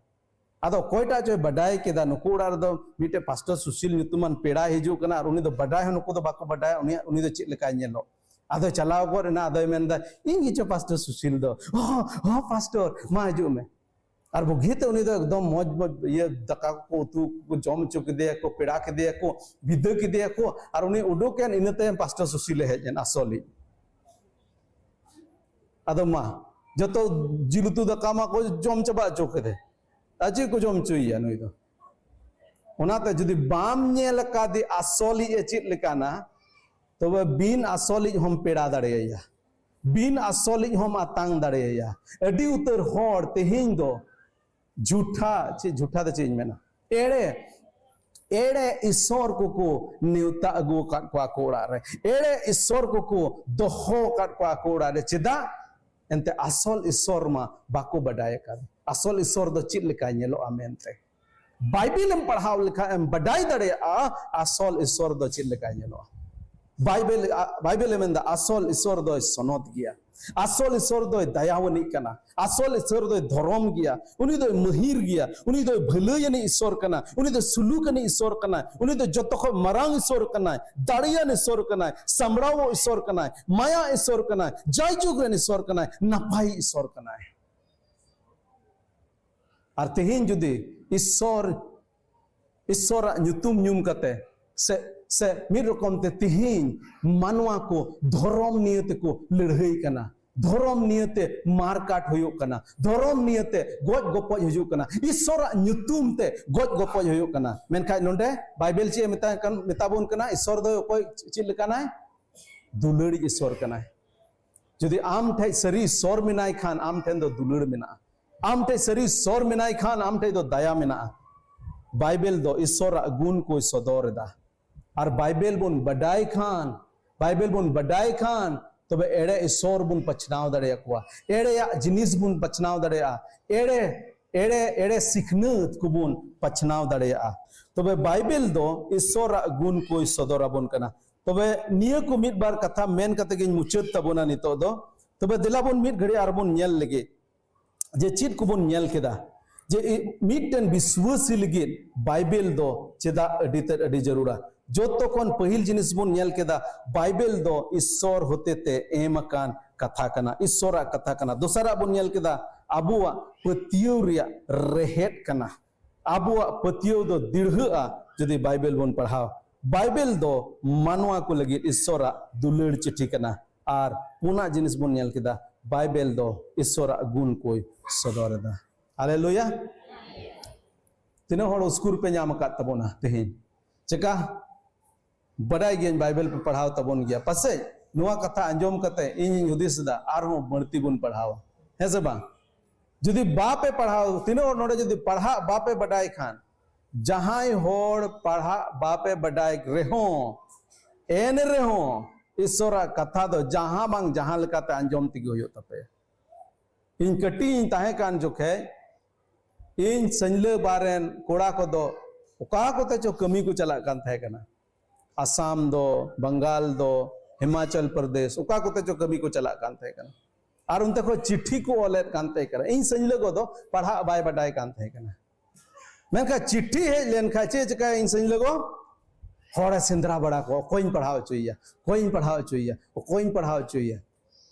ᱟᱫᱚ ᱚᱠᱚᱭᱴᱟᱜ ᱪᱚᱭ ᱵᱟᱰᱟᱭ ᱠᱮᱫᱟ, ᱱᱩᱠᱩ ᱚᱲᱟᱜ ᱨᱮᱫᱚ ᱢᱤᱫᱴᱮᱡ ᱯᱟᱥᱴᱚᱨ ᱥᱩᱥᱤᱞ ᱧᱩᱛᱩᱢᱟᱱ ᱯᱮᱲᱟ ᱦᱤᱡᱩᱜ ᱠᱟᱱᱟ, ᱟᱨ ᱩᱱᱤ ᱫᱚ ᱵᱟᱰᱟᱭ ᱦᱚᱸ ᱱᱩᱠᱩ ᱫᱚ ᱵᱟᱠᱚ ᱵᱟᱰᱟᱭᱟ, ᱩᱱᱤᱭᱟᱜ, ᱩᱱᱤ ᱫᱚ ᱪᱮᱫ ᱞᱮᱠᱟᱭ ᱧᱮᱞᱚᱜ᱾ ᱟᱫᱚᱭ ᱪᱟᱞᱟᱣ ᱜᱚᱫ ᱮᱱᱟ, ᱟᱫᱚᱭ ᱢᱮᱱᱫᱟ, "ᱤᱧ ᱜᱮᱪᱚ ᱯᱟᱥᱴᱚᱨ ᱥᱩᱥᱤᱞ ᱫᱚ, ᱦᱚᱸ, ᱦᱚᱸ, ᱯᱟᱥᱴᱚᱨ, ᱢᱟ ᱦᱤᱡᱩᱜ ᱢᱮ᱾" ᱟᱨ ᱵᱩᱜᱤᱛᱮ ᱩᱱᱤ ᱫᱚ ᱮᱠᱫᱚᱢ ᱢᱚᱡᱽ ᱢᱚᱡᱽ ᱤᱭᱟᱹ ᱫᱟᱠᱟ ᱠᱚ, ᱩᱛᱩ ᱠᱚ ᱡᱚᱢ ᱦᱚᱪᱚ ᱠᱮᱫᱮᱭᱟᱠᱚ, ᱯᱮᱲᱟ ᱠᱮᱫᱮᱭᱟᱠᱚ, ᱵᱤᱫᱟᱹ ᱠᱮᱫᱮᱭᱟᱠᱚ, ᱟᱨ ᱩᱱᱤ ᱩᱰᱩᱠ ᱮᱱ, ᱤᱱᱟᱹ ᱛᱟᱭᱚᱢ ᱯᱟᱥᱴᱚᱨ ᱥᱩᱥᱤᱞᱮ ᱦᱮᱡ ᱮᱱ, ᱟᱥᱚᱞᱤᱡ᱾ ᱟᱫᱚ ᱢᱟ, ᱡᱚᱛᱚ ᱡᱤᱞ ᱩᱛᱩ ᱫᱟᱠᱟ ᱢᱟ ᱠᱚ ᱡᱚᱢ ᱪᱟᱵᱟ ᱦᱚᱪᱚ ᱠᱮᱫᱮ᱾ ᱟᱨ ᱪᱮᱫ ᱠᱚ ᱡᱚᱢ ᱦᱚᱪᱚᱭᱮᱭᱟ ᱱᱩᱭ ᱫᱚ? ᱚᱱᱟᱛᱮ ᱡᱩᱫᱤ ᱵᱟᱢ ᱧᱮᱞ ᱟᱠᱟᱫᱮ ᱟᱥᱚᱞᱤᱡ ᱮ ᱪᱮᱫ ᱞᱮᱠᱟᱱᱟ, ᱛᱚᱵᱮ ᱵᱤᱱ ᱟᱥᱚᱞᱤᱡ ᱦᱚᱸᱢ ᱯᱮᱲᱟ ᱫᱟᱲᱮᱭᱟᱭᱟ, ᱵᱤᱱ ᱟᱥᱚᱞᱤᱡ ᱦᱚᱸᱢ ᱟᱛᱟᱝ ᱫᱟᱲᱮᱭᱟᱭᱟ᱾ ᱟᱹᱰᱤ ᱩᱛᱟᱹᱨ ᱦᱚᱲ ᱛᱮᱦᱮᱧ ᱫᱚ ᱡᱷᱩᱴᱷᱟ, ᱪᱮᱫ ᱡᱷᱩᱴᱷᱟ ᱫᱚ ᱪᱮᱫ ᱤᱧ ᱢᱮᱱᱟ, ᱮᱲᱮ, ᱮᱲᱮ ᱤᱥᱚᱨ ᱠᱚᱠᱚ ᱱᱮᱣᱛᱟ ᱟᱹᱜᱩ ᱟᱠᱟᱫ ᱠᱚᱣᱟ ᱟᱠᱚ ᱚᱲᱟᱜ ᱨᱮ, ᱮᱲᱮ ᱤᱥᱚᱨ ᱠᱚᱠᱚ ᱫᱚᱦᱚ ᱟᱠᱟᱫ ᱠᱚᱣᱟ ᱟᱠᱚ ᱚᱲᱟᱜ ᱨᱮ᱾ ᱪᱮᱫᱟᱜ? ᱮᱱᱛᱮ ᱟᱥᱚᱞ ᱤᱥᱚᱨ ᱢᱟ ᱵᱟᱠᱚ ᱵᱟᱰᱟᱭ ᱟᱠᱟᱫ᱾ ᱟᱥᱚᱞ ᱤᱥᱚᱨ ᱫᱚ ᱪᱮᱫ ᱞᱮᱠᱟᱭ ᱧᱮᱞᱚᱜᱼᱟ ᱢᱮᱱᱛᱮ ᱵᱟᱭᱵᱮᱞ ᱮᱢ ᱯᱟᱲᱦᱟᱣ ᱞᱮᱠᱷᱟᱱ ᱮᱢ ᱵᱟᱰᱟᱭ ᱫᱟᱲᱮᱭᱟᱜᱼᱟ ᱟᱥᱚᱞ ᱤᱥᱚᱨ ᱫᱚ ᱪᱮᱫ ᱞᱮᱠᱟᱭ ᱧᱮᱞᱚᱜᱼᱟ᱾ ᱵᱟᱭᱵᱮᱞ, ᱟ-, ᱵᱟᱭᱵᱮᱞ ᱮ ᱢᱮᱱᱫᱟ ᱟᱥᱚᱞ ᱤᱥᱚᱨ ᱫᱚᱭ ᱥᱚᱱᱚᱛ ᱜᱮᱭᱟ, ᱟᱥᱚᱞ ᱤᱥᱚᱨ ᱫᱚᱭ ᱫᱟᱭᱟᱣᱟᱱᱤᱡ ᱠᱟᱱᱟ, ᱟᱥᱚᱞ ᱤᱥᱚᱨ ᱫᱚᱭ ᱫᱷᱚᱨᱚᱢ ᱜᱮᱭᱟ, ᱩᱱᱤ ᱫᱚᱭ ᱢᱟᱹᱦᱤᱨ ᱜᱮᱭᱟ, ᱩᱱᱤ ᱫᱚᱭ ᱵᱷᱟᱹᱞᱟᱹᱭᱟᱱᱤᱡ ᱤᱥᱚᱨ ᱠᱟᱱᱟ, ᱩᱱᱤ ᱫᱚᱭ ᱥᱩᱞᱩᱠᱟᱱᱤᱡ ᱤᱥᱚᱨ ᱠᱟᱱᱟᱭ, ᱩᱱᱤ ᱫᱚ ᱡᱚᱛᱚ ᱠᱷᱚᱱ ᱢᱟᱨᱟᱝ ᱤᱥᱚᱨ ᱠᱟᱱᱟᱭ, ᱫᱟᱲᱮᱭᱟᱱ ᱤᱥᱚᱨ ᱠᱟᱱᱟᱭ, ᱥᱟᱢᱲᱟᱣ ᱤᱥᱚᱨ ᱠᱟᱱᱟᱭ, ᱢᱟᱭᱟ ᱤᱥᱚᱨ ᱠᱟᱱᱟᱭ, ᱡᱟᱭᱡᱩᱜᱽ ᱨᱮᱱ ᱤᱥᱚᱨ ᱠᱟᱱᱟᱭ, ᱱᱟᱯᱟᱭ ᱤᱥᱚᱨ ᱠᱟᱱᱟᱭ᱾ ᱟᱨ ᱛᱮᱦᱮᱧ ᱡᱩᱫᱤ ᱤᱥᱚᱨ, ᱤᱥᱚᱨᱟᱜ ᱧᱩᱛᱩᱢ ᱧᱩᱢ ᱠᱟᱛᱮ ᱥᱮ ᱥᱮ ᱢᱤᱫ ᱨᱚᱠᱚᱢ ᱛᱮ ᱛᱤᱦᱤᱧ ᱢᱟᱱᱣᱟ ᱠᱚ ᱫᱷᱚᱨᱚᱢ ᱱᱤᱭᱟᱹ ᱛᱮᱠᱚ ᱞᱟᱹᱲᱦᱟᱹᱭ ᱠᱟᱱᱟ, ᱫᱷᱚᱨᱚᱢ ᱱᱤᱭᱟᱹᱛᱮ ᱢᱟᱨᱠᱟᱴ ᱦᱩᱭᱩᱜ ᱠᱟᱱᱟ, ᱫᱷᱚᱨᱚᱢ ᱱᱤᱭᱟᱹᱛᱮ ᱜᱚᱡ ᱜᱚᱯᱚᱡ ᱦᱩᱭᱩᱜ ᱠᱟᱱᱟ, ᱤᱥᱥᱚᱨᱟᱜ ᱧᱩᱛᱩᱢ ᱛᱮ ᱜᱚᱡ ᱜᱚᱯᱚᱡ ᱦᱩᱭᱩᱜ ᱠᱟᱱᱟ᱾ ᱢᱮᱱᱠᱷᱟᱱ ᱱᱚᱰᱮ ᱵᱟᱭᱵᱮᱞ ᱪᱮᱫ ᱮ ᱢᱮᱛᱟ ᱠᱟᱱ, ᱢᱮᱛᱟ ᱵᱚᱱ ᱠᱟᱱᱟ? ᱤᱥᱥᱚᱨ ᱫᱚ ᱚᱠᱚᱭ, ᱪᱮᱫ ᱞᱮᱠᱟᱱᱟᱭ? ᱫᱩᱞᱟᱹᱲᱤᱡ ᱤᱥᱥᱚᱨ ᱠᱟᱱᱟᱭ᱾ ᱡᱩᱫᱤ ᱟᱢ ᱴᱷᱮᱡ ᱥᱟᱹᱨᱤ ᱤᱥᱥᱚᱨ ᱢᱮᱱᱟᱭ ᱠᱷᱟᱱ, ᱟᱢ ᱴᱷᱮᱱ ᱫᱚ ᱫᱩᱞᱟᱹᱲ ᱢᱮᱱᱟᱜᱼᱟ᱾ ᱟᱢ ᱴᱷᱮᱡ ᱥᱟᱹᱨᱤ ᱤᱥᱥᱚᱨ ᱢᱮᱱᱟᱭ ᱠᱷᱟᱱ, ᱟᱢ ᱴᱷᱮᱡ ᱫᱚ ᱫᱟᱭᱟ ᱢᱮᱱᱟᱜᱼᱟ᱾ ᱵᱟᱭᱵᱮᱞ ᱫᱚ ᱤᱥᱥᱚᱨᱟᱜ ᱜᱩᱱ ᱠᱚᱭ ᱥᱚᱫᱚᱨ ᱮᱫᱟ᱾ ᱟᱨ ᱵᱟᱭᱵᱮᱞ ᱵᱚᱱ ᱵᱟᱰᱟᱭ ᱠᱷᱟᱱ, ᱵᱟᱭᱵᱮᱞ ᱵᱚᱱ ᱵᱟᱰᱟᱭ ᱠᱷᱟᱱ, ᱛᱚᱵᱮ ᱮᱲᱮ ᱤᱥᱥᱚᱨ ᱵᱚᱱ ᱯᱟᱪᱷᱱᱟᱣ ᱫᱟᱲᱮᱭᱟᱠᱚᱣᱟ, ᱮᱲᱮᱭᱟᱜ ᱡᱤᱱᱤᱥ ᱵᱚᱱ ᱯᱟᱪᱷᱱᱟᱣ ᱫᱟᱲᱮᱭᱟᱜᱼᱟ, ᱮᱲᱮ ᱮᱲᱮ ᱮᱲᱮ ᱥᱤᱠᱷᱱᱟᱹᱛ ᱠᱚᱵᱚᱱ ᱯᱟᱪᱷᱱᱟᱣ ᱫᱟᱲᱮᱭᱟᱜᱼᱟ᱾ ᱛᱚᱵᱮ ᱵᱟᱭᱵᱮᱞ ᱫᱚ ᱤᱥᱥᱚᱨᱟᱜ ᱜᱩᱱ ᱠᱚᱭ ᱥᱚᱫᱚᱨ ᱟᱵᱚᱱ ᱠᱟᱱᱟ᱾ ᱛᱚᱵᱮ ᱱᱤᱭᱟᱹ ᱠᱚ ᱢᱤᱫ ᱵᱟᱨ ᱠᱟᱛᱷᱟ ᱢᱮᱱ ᱠᱟᱛᱮ ᱜᱤᱧ ᱢᱩᱪᱟᱹᱫ ᱛᱟᱵᱚᱱᱟ ᱱᱤᱛᱚᱜ ᱫᱚ᱾ ᱛᱚᱵᱮ ᱫᱮᱞᱟ ᱵᱚᱱ ᱢᱤᱫ ᱜᱷᱟᱹᱲᱤ ᱟᱨᱵᱚᱱ ᱧᱮᱞ ᱞᱮᱜᱮ ᱡᱮ ᱪᱮᱫ ᱠᱚᱵᱚᱱ ᱧᱮᱞ ᱠᱮᱫᱟ, ᱡᱮ ᱤ-, ᱢᱤᱫᱴᱮᱱ ᱵᱤᱥᱣᱟᱹᱥᱤ ᱞᱟᱹᱜᱤᱫ ᱵᱟᱭᱵᱮᱞ ᱫᱚ ᱪᱮᱫᱟᱜ ᱟᱹᱰᱤ ᱛᱮᱫ ᱟᱹᱰᱤ ᱡᱟᱹᱨᱩᱲᱟ᱾ ᱡᱚᱛᱚ ᱠᱷᱚᱱ ᱯᱟᱹᱦᱤᱞ ᱡᱤᱱᱤᱥ ᱵᱚᱱ ᱧᱮᱞ ᱠᱮᱫᱟ, ᱵᱟᱭᱵᱮᱞ ᱫᱚ ᱤᱥᱥᱚᱨ ᱦᱚᱛᱮᱛᱮ ᱮᱢ ᱟᱠᱟᱱ ᱠᱟᱛᱷᱟ ᱠᱟᱱᱟ, ᱤᱥᱥᱚᱨᱟᱜ ᱠᱟᱛᱷᱟ ᱠᱟᱱᱟ᱾ ᱫᱚᱥᱟᱨᱟᱜ ᱵᱚᱱ ᱧᱮᱞ ᱠᱮᱫᱟ, ᱟᱵᱚᱣᱟᱜ ᱯᱟᱹᱛᱭᱟᱹᱣ ᱨᱮᱭᱟᱜ ᱨᱮᱦᱮᱫ ᱠᱟᱱᱟ᱾ ᱟᱵᱚᱣᱟᱜ ᱯᱟᱹᱛᱭᱟᱹᱣ ᱫᱚ ᱫᱤᱲᱦᱟᱹᱜᱼᱟ ᱡᱩᱫᱤ ᱵᱟᱭᱵᱮᱞ ᱵᱚᱱ ᱯᱟᱲᱦᱟᱣ᱾ ᱵᱟᱭᱵᱮᱞ ᱫᱚ ᱢᱟᱱᱣᱟ ᱠᱚ ᱞᱟᱹᱜᱤᱫ ᱤᱥᱥᱚᱨᱟᱜ ᱫᱩᱞᱟᱹᱲ ᱪᱤᱴᱷᱤ ᱠᱟᱱᱟ᱾ ᱟᱨ ᱯᱩᱱᱟᱜ ᱡᱤᱱᱤᱥ ᱵᱚᱱ ᱧᱮᱞ ᱠᱮᱫᱟ, ᱵᱟᱭᱵᱮᱞ ᱫᱚ ᱤᱥᱥᱚᱨᱟᱜ ᱜᱩᱱ ᱠᱚᱭ ᱥᱚᱫᱚᱨ ᱮᱫᱟ᱾ ᱦᱟᱞᱮᱞᱩᱭᱟ! ᱛᱤᱱᱟᱹᱜ ᱦᱚᱲ ᱩᱥᱠᱩᱨ ᱯᱮ ᱧᱟᱢ ᱟᱠᱟᱫ ᱛᱟᱵᱚᱱᱟ ᱛᱮᱦᱮᱧ? ᱪᱮᱠᱟ? ᱵᱟᱰᱟᱭ ᱜᱤᱭᱟᱹᱧ ᱵᱟᱭᱵᱮᱞ ᱯᱮ ᱯᱟᱲᱦᱟᱣ ᱛᱟᱵᱚᱱ ᱜᱮᱭᱟ᱾ ᱯᱟᱥᱮᱡ ᱱᱚᱣᱟ ᱠᱟᱛᱷᱟ ᱟᱸᱡᱚᱢ ᱠᱟᱛᱮ ᱤᱧᱤᱧ ᱦᱩᱫᱤᱥ ᱮᱫᱟ ᱟᱨᱦᱚᱸ ᱵᱟᱹᱲᱛᱤ ᱵᱚᱱ ᱯᱟᱲᱦᱟᱣᱟ, ᱦᱮᱸ ᱥᱮ ᱵᱟᱝ? ᱡᱩᱫᱤ ᱵᱟᱯᱮ ᱯᱟᱲᱦᱟᱣ, ᱛᱤᱱᱟᱹᱜ ᱦᱚᱲ ᱱᱚᱰᱮ ᱡᱩᱫᱤ ᱯᱟᱲᱦᱟᱜ ᱵᱟᱯᱮ ᱵᱟᱰᱟᱭ ᱠᱷᱟᱱ, ᱡᱟᱦᱟᱸᱭ ᱦᱚᱲ ᱯᱟᱲᱦᱟᱜ ᱵᱟᱯᱮ ᱵᱟᱰᱟᱭ ᱨᱮᱦᱚᱸ, ᱮᱱ ᱨᱮᱦᱚᱸ ᱤᱥᱥᱚᱨᱟᱜ ᱠᱟᱛᱷᱟ ᱫᱚ ᱡᱟᱦᱟᱸ ᱵᱟᱝ ᱡᱟᱦᱟᱸ ᱞᱮᱠᱟᱛᱮ ᱟᱸᱡᱚᱢ ᱛᱮᱜᱮ ᱦᱩᱭᱩᱜ ᱛᱟᱯᱮᱭᱟ᱾ ᱤᱧ ᱠᱟᱹᱴᱤᱡ ᱤᱧ ᱛᱟᱦᱮᱸ ᱠᱟᱱ ᱡᱚᱠᱷᱮᱡ ᱤᱧ ᱥᱟᱹᱧᱞᱟᱹ ᱵᱟᱨ ᱨᱮᱱ ᱠᱚᱲᱟ ᱠᱚᱫᱚ ᱚᱠᱟ ᱠᱚᱛᱮ ᱪᱚ ᱠᱟᱹᱢᱤ ᱠᱚ ᱪᱟᱞᱟᱜ ᱠᱟᱱ ᱛᱟᱦᱮᱸ ᱠᱟᱱᱟ᱾ ᱟᱥᱟᱢ ᱫᱚ, ᱵᱟᱝᱜᱟᱞ ᱫᱚ, ᱦᱤᱢᱟᱪᱚᱞ ᱯᱨᱚᱫᱮᱥ, ᱚᱠᱟ ᱠᱚᱛᱮ ᱪᱚ ᱠᱟᱹᱢᱤ ᱠᱚ ᱪᱟᱞᱟᱜ ᱠᱟᱱ ᱛᱟᱦᱮᱸ ᱠᱟᱱᱟ᱾ ᱟᱨ ᱚᱱᱛᱮ ᱠᱷᱚᱱ ᱪᱤᱴᱷᱤ ᱠᱚ ᱚᱞᱮᱫ ᱠᱟᱱ ᱛᱟᱦᱮᱸ ᱠᱟᱱᱟ᱾ ᱤᱧ ᱥᱟᱹᱧᱞᱟᱹ ᱠᱚᱫᱚ ᱯᱟᱲᱦᱟᱜ ᱵᱟᱭ ᱵᱟᱰᱟᱭ ᱠᱟᱱ ᱛᱟᱦᱮᱸ ᱠᱟᱱᱟ᱾ ᱢᱮᱱᱠᱷᱟᱱ ᱪᱤᱴᱷᱤ ᱦᱮᱡ ᱞᱮᱱᱠᱷᱟᱱ ᱪᱮᱫ ᱪᱤᱠᱟᱹᱭᱟ? ᱤᱧ ᱥᱟᱹᱧᱞᱟᱹ ᱠᱚ ᱦᱚᱲᱮ ᱥᱮᱸᱫᱽᱨᱟ ᱵᱟᱲᱟ ᱠᱚᱣᱟ, ᱚᱠᱚᱭᱤᱧ ᱯᱟᱲᱦᱟᱣ ᱦᱚᱪᱚᱭᱮᱭᱟ, ᱚᱠᱚᱭᱤᱧ ᱯᱟᱲᱦᱟᱣ ᱦᱚᱪᱚᱭᱮᱭᱟ, ᱚᱠᱚᱭᱤᱧ ᱯᱟᱲᱦᱟᱣ ᱦᱚᱪᱚᱭᱮᱭᱟ᱾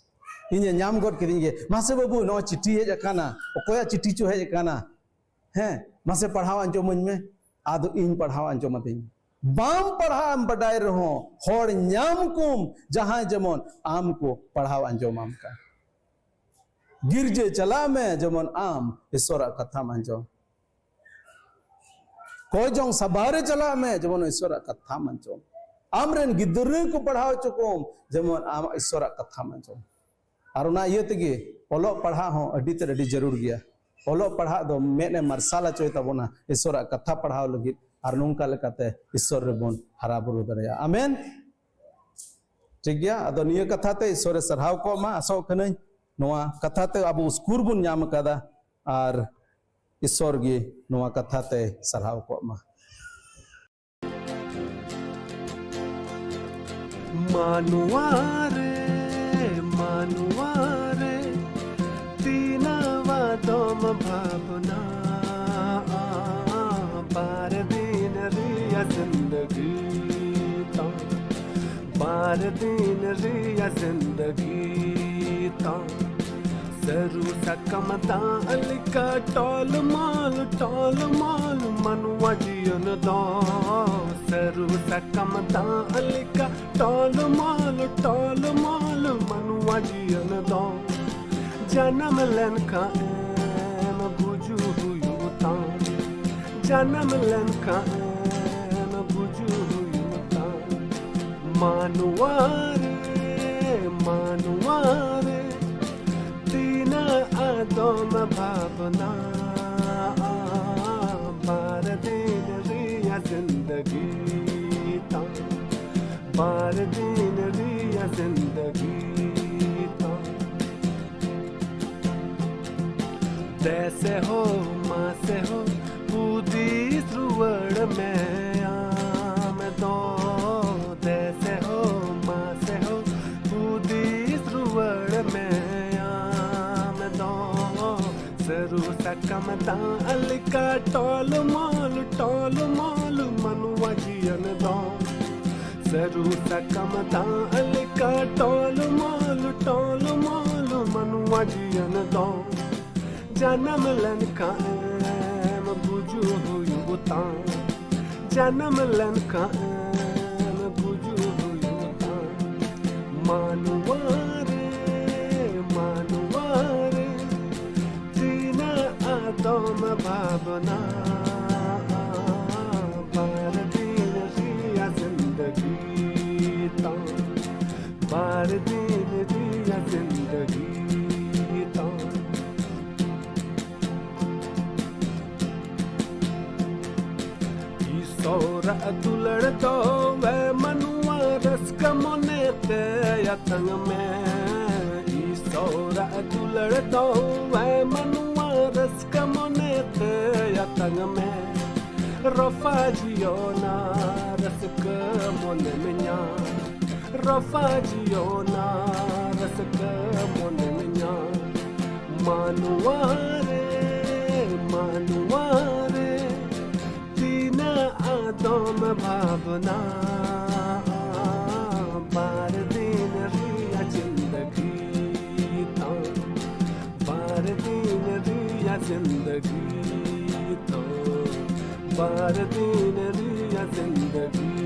ᱤᱧᱮ ᱧᱟᱢ ᱜᱚᱫ ᱠᱤᱫᱤᱧ ᱜᱮ, "ᱢᱟᱥᱮ ᱵᱟᱹᱵᱩ, ᱱᱚᱣᱟ ᱪᱤᱴᱷᱤ ᱦᱮᱡ ᱟᱠᱟᱱᱟ, ᱚᱠᱚᱭᱟᱜ ᱪᱤᱴᱷᱤ ᱪᱚ ᱦᱮᱡ ᱟᱠᱟᱱᱟ, ᱦᱮᱸ, ᱢᱟᱥᱮ ᱯᱟᱲᱦᱟᱣ ᱟᱸᱡᱚᱢᱟᱹᱧ ᱢᱮ᱾" ᱟᱫᱚ ᱤᱧ ᱯᱟᱲᱦᱟᱣ ᱟᱸᱡᱚᱢ ᱟᱹᱫᱤᱧ᱾ ᱵᱟᱢ ᱯᱟᱲᱦᱟᱜ ᱮᱢ ᱵᱟᱰᱟᱭ ᱨᱮᱦᱚᱸ, ᱦᱚᱲ ᱧᱟᱢ ᱠᱚᱢ ᱡᱟᱦᱟᱸᱭ ᱡᱮᱢᱚᱱ ᱟᱢ ᱠᱚ ᱯᱟᱲᱦᱟᱣ ᱟᱸᱡᱚᱢᱟᱢ ᱠᱟᱱ᱾ ᱜᱤᱨᱡᱟᱹ ᱪᱟᱞᱟᱜ ᱢᱮ ᱡᱮᱢᱚᱱ ᱟᱢ ᱤᱥᱚᱨᱟᱜ ᱠᱟᱛᱷᱟᱢ ᱟᱸᱡᱚᱢ᱾ ᱠᱚᱭ ᱡᱚᱝ ᱥᱟᱵᱷᱟ ᱨᱮ ᱪᱟᱞᱟᱜ ᱢᱮ ᱡᱮᱢᱚᱱ ᱤᱥᱚᱨᱟᱜ ᱠᱟᱛᱷᱟᱢ ᱟᱸᱡᱚᱢ᱾ ᱟᱢ ᱨᱮᱱ ᱜᱤᱫᱽᱨᱟᱹ ᱠᱚ ᱯᱟᱲᱦᱟᱣ ᱦᱚᱪᱚ ᱠᱚᱢ ᱡᱮᱢᱚᱱ ᱟᱢ ᱤᱥᱚᱨᱟᱜ ᱠᱟᱛᱷᱟᱢ ᱟᱸᱡᱚᱢ᱾ ᱟᱨ ᱚᱱᱟ ᱤᱭᱟᱹ ᱛᱮᱜᱮ ᱚᱞᱚᱜ ᱯᱟᱲᱦᱟᱜ ᱦᱚᱸ ᱟᱹᱰᱤ ᱛᱮᱫ ᱟᱹᱰᱤ ᱡᱟᱹᱨᱩᱲ ᱜᱮᱭᱟ᱾ ᱚᱞᱚᱜ ᱯᱟᱲᱦᱟᱜ ᱫᱚ ᱢᱮᱫ ᱮ ᱢᱟᱨᱥᱟᱞ ᱦᱚᱪᱚᱭ ᱛᱟᱵᱚᱱᱟ ᱤᱥᱚᱨᱟᱜ ᱠᱟᱛᱷᱟ ᱯᱟᱲᱦᱟᱣ ᱞᱟᱹᱜᱤᱫ, ᱟᱨ ᱱᱚᱝᱠᱟ ᱞᱮᱠᱟᱛᱮ ᱤᱥᱚᱨ ᱨᱮᱵᱚᱱ ᱦᱟᱨᱟ ᱵᱩᱨᱩ ᱫᱟᱲᱮᱭᱟᱜᱼᱟ᱾ ᱟᱢᱮᱱ᱾ ᱴᱷᱤᱠ ᱜᱮᱭᱟ, ᱟᱫᱚ ᱱᱤᱭᱟᱹ ᱠᱟᱛᱷᱟ ᱛᱮ ᱤᱥᱚᱨᱮ ᱥᱟᱨᱦᱟᱣ ᱠᱚᱜ ᱢᱟ, ᱟᱥᱚᱜ ᱠᱟᱹᱱᱟᱹᱧ ᱱᱚᱣᱟ ᱠᱟᱛᱷᱟ ᱛᱮ ᱟᱵᱚ ᱩᱥᱠᱩᱨ ᱵᱚᱱ ᱧᱟᱢ ᱟᱠᱟᱫᱟ, ᱟᱨ ᱤᱥᱚᱨ ᱜᱮ ᱱᱚᱣᱟ ᱠᱟᱛᱷᱟ ᱛᱮ ᱥᱟᱨᱦᱟᱣ ᱠᱚᱜ ᱢᱟ᱾ ᱢᱟᱱᱣᱟ ᱨᱮ, ᱢᱟᱱᱣᱟ ᱨᱮ, ᱛᱤᱱᱟᱹᱜ ᱟᱫᱚᱢ ᱵᱷᱟᱵᱽᱱᱟ, ᱵᱟᱨ ᱫᱤᱱ ᱨᱮᱭᱟᱜ ᱡᱤᱱᱫᱜᱤ ᱛᱟᱢ, ᱵᱟᱨ ᱫᱤᱱ ᱨᱮᱭᱟᱜ ᱡᱤᱱᱫᱜᱤ ᱛᱟᱢ᱾ ᱥᱟᱹᱨᱩ ᱥᱟᱠᱟᱢ ᱫᱟᱜ ᱞᱮᱠᱟ ᱴᱚᱞᱢᱚᱞ, ᱴᱚᱞᱢᱚᱞ ᱢᱟᱱᱣᱟ ᱡᱤᱭᱚᱱ ᱫᱚ᱾ ᱥᱟᱹᱨᱩ ᱥᱟᱠᱟᱢ ᱫᱟᱜ ᱞᱮᱠᱟ ᱴᱚᱞᱢᱚᱞ, ᱴᱚᱞᱢᱚᱞ ᱢᱟᱱᱣᱟ ᱡᱤᱭᱚᱱ ᱫᱚ᱾ ᱡᱟᱱᱟᱢ ᱞᱮᱱᱠᱷᱟᱱ ᱮᱢ ᱜᱩᱡᱩᱜ ᱦᱩᱭᱩᱜ ᱛᱟᱢ, ᱡᱟᱱᱟᱢ ᱞᱮᱱᱠᱷᱟᱱ ᱮᱢ ᱜᱩᱡᱩᱜ ᱦᱩᱭᱩᱜ ᱛᱟᱢ᱾ ᱢᱟᱱᱣᱟ ᱨᱮ, ᱢᱟᱱᱣᱟ ᱨᱮ, ᱛᱤᱱᱟᱹᱜ ᱟᱫᱚᱢ ᱵᱷᱟᱵᱽᱱᱟ, ᱵᱟᱨ ᱫᱤᱱ ᱨᱮᱭᱟᱜ ᱡᱤᱱᱫᱜᱤ ᱛᱟᱢ, ᱵᱟᱨ ᱫᱤᱱ ᱨᱮᱭᱟᱜ ᱡᱤᱱᱫᱜᱤ ᱛᱟᱢ᱾ ᱫᱮᱥᱮ ᱦᱳ, ᱢᱟᱥᱮ ᱦᱳ, ᱦᱩᱫᱤᱥ ᱨᱩᱣᱟᱹᱲ ᱢᱮ ᱟᱢ ᱫᱚ᱾ ᱫᱮᱥᱮ ᱦᱳ, ᱢᱟᱥᱮ ᱦᱳ, ᱦᱩᱫᱤᱥ ᱨᱩᱣᱟᱹᱲ ᱢᱮ ᱟᱢ ᱫᱚ᱾ ᱥᱟᱹᱨᱩ ᱥᱟᱠᱟᱢ ᱫᱟᱜ ᱞᱮᱠᱟ ᱴᱚᱞᱢᱚᱞ, ᱴᱚᱞᱢᱚᱞ ᱢᱟᱱᱣᱟ ᱡᱤᱭᱚᱱ ᱫᱚ᱾ ᱥᱟᱹᱨᱩ ᱥᱟᱠᱟᱢ ᱫᱟᱜ ᱞᱮᱠᱟ ᱴᱚᱞᱢᱚᱞ, ᱴᱚᱞᱢᱚᱞ ᱢᱟᱱᱣᱟ ᱡᱤᱭᱚᱱ ᱫᱚ᱾ ᱡᱟᱱᱟᱢ ᱞᱮᱱᱠᱷᱟᱱ ᱮᱢ ᱜᱩᱡᱩᱜ ᱦᱩᱭᱩᱜ ᱛᱟᱢ, ᱡᱟᱱᱟᱢ ᱞᱮᱱᱠᱷᱟᱱ ᱜᱩᱡᱩᱜ ᱦᱩᱭᱩᱜᱼᱟ᱾ ᱢᱟᱱᱣᱟ ᱨᱮ, ᱢᱟᱱᱣᱟ ᱨᱮ, ᱛᱤᱱᱟᱹᱜ ᱟᱫᱚᱢ ᱵᱷᱟᱵᱽᱱᱟ᱾ ᱵᱟᱨ ᱫᱤᱱ ᱨᱮᱭᱟᱜ ᱡᱤᱱᱫᱜᱤ ᱛᱟᱢ, ᱵᱟᱨ ᱫᱤᱱ ᱨᱮᱭᱟᱜ ᱡᱤᱱᱫᱜᱤ ᱛᱟᱢ᱾ ᱤᱥᱚᱨᱟᱜ ᱫᱩᱞᱟᱹᱲ ᱫᱚ ᱮ ᱢᱟᱱᱣᱟ ᱨᱟᱹᱥᱠᱟᱹ ᱢᱚᱱᱮ ᱛᱮ ᱟᱛᱟᱝ ᱢᱮ᱾ ᱤᱥᱚᱨᱟᱜ ᱫᱩᱞᱟᱹᱲ ᱫᱚ ᱮ ᱢᱟᱱᱣᱟ ᱨᱟᱹᱥᱠᱟᱹ ᱢᱚᱱᱮ ᱛᱮ ᱟᱛᱟᱝ ᱢᱮ᱾ ᱨᱚᱯᱷᱟ ᱡᱤᱭᱚᱱᱟ ᱨᱟᱹᱥᱠᱟᱹ ᱢᱚᱱᱮ ᱢᱮᱧᱟ᱾ ᱨᱚᱯᱷᱟ ᱡᱤᱭᱚᱱᱟ ᱨᱟᱹᱥᱠᱟᱹ ᱢᱚᱱᱮ ᱢᱮᱧᱟ᱾ ᱢᱟᱱᱣᱟ ᱨᱮ, ᱢᱟᱱᱣᱟ ᱨᱮ, ᱛᱤᱱᱟᱹᱜ ᱟᱫᱚᱢ ᱵᱷᱟᱵᱽᱱᱟ᱾ ᱵᱟᱨ ᱫᱤᱱ ᱨᱮᱭᱟᱜ ᱡᱤᱱᱫᱜᱤ ᱛᱟᱢ, ᱵᱟᱨ ᱫᱤᱱ ᱨᱮᱭᱟᱜ ᱡᱤᱱᱫᱜᱤ ᱛᱟᱢ, ᱵᱟᱨ ᱫᱤᱱ ᱨᱮᱭᱟᱜ ᱡᱤᱱᱫᱜᱤ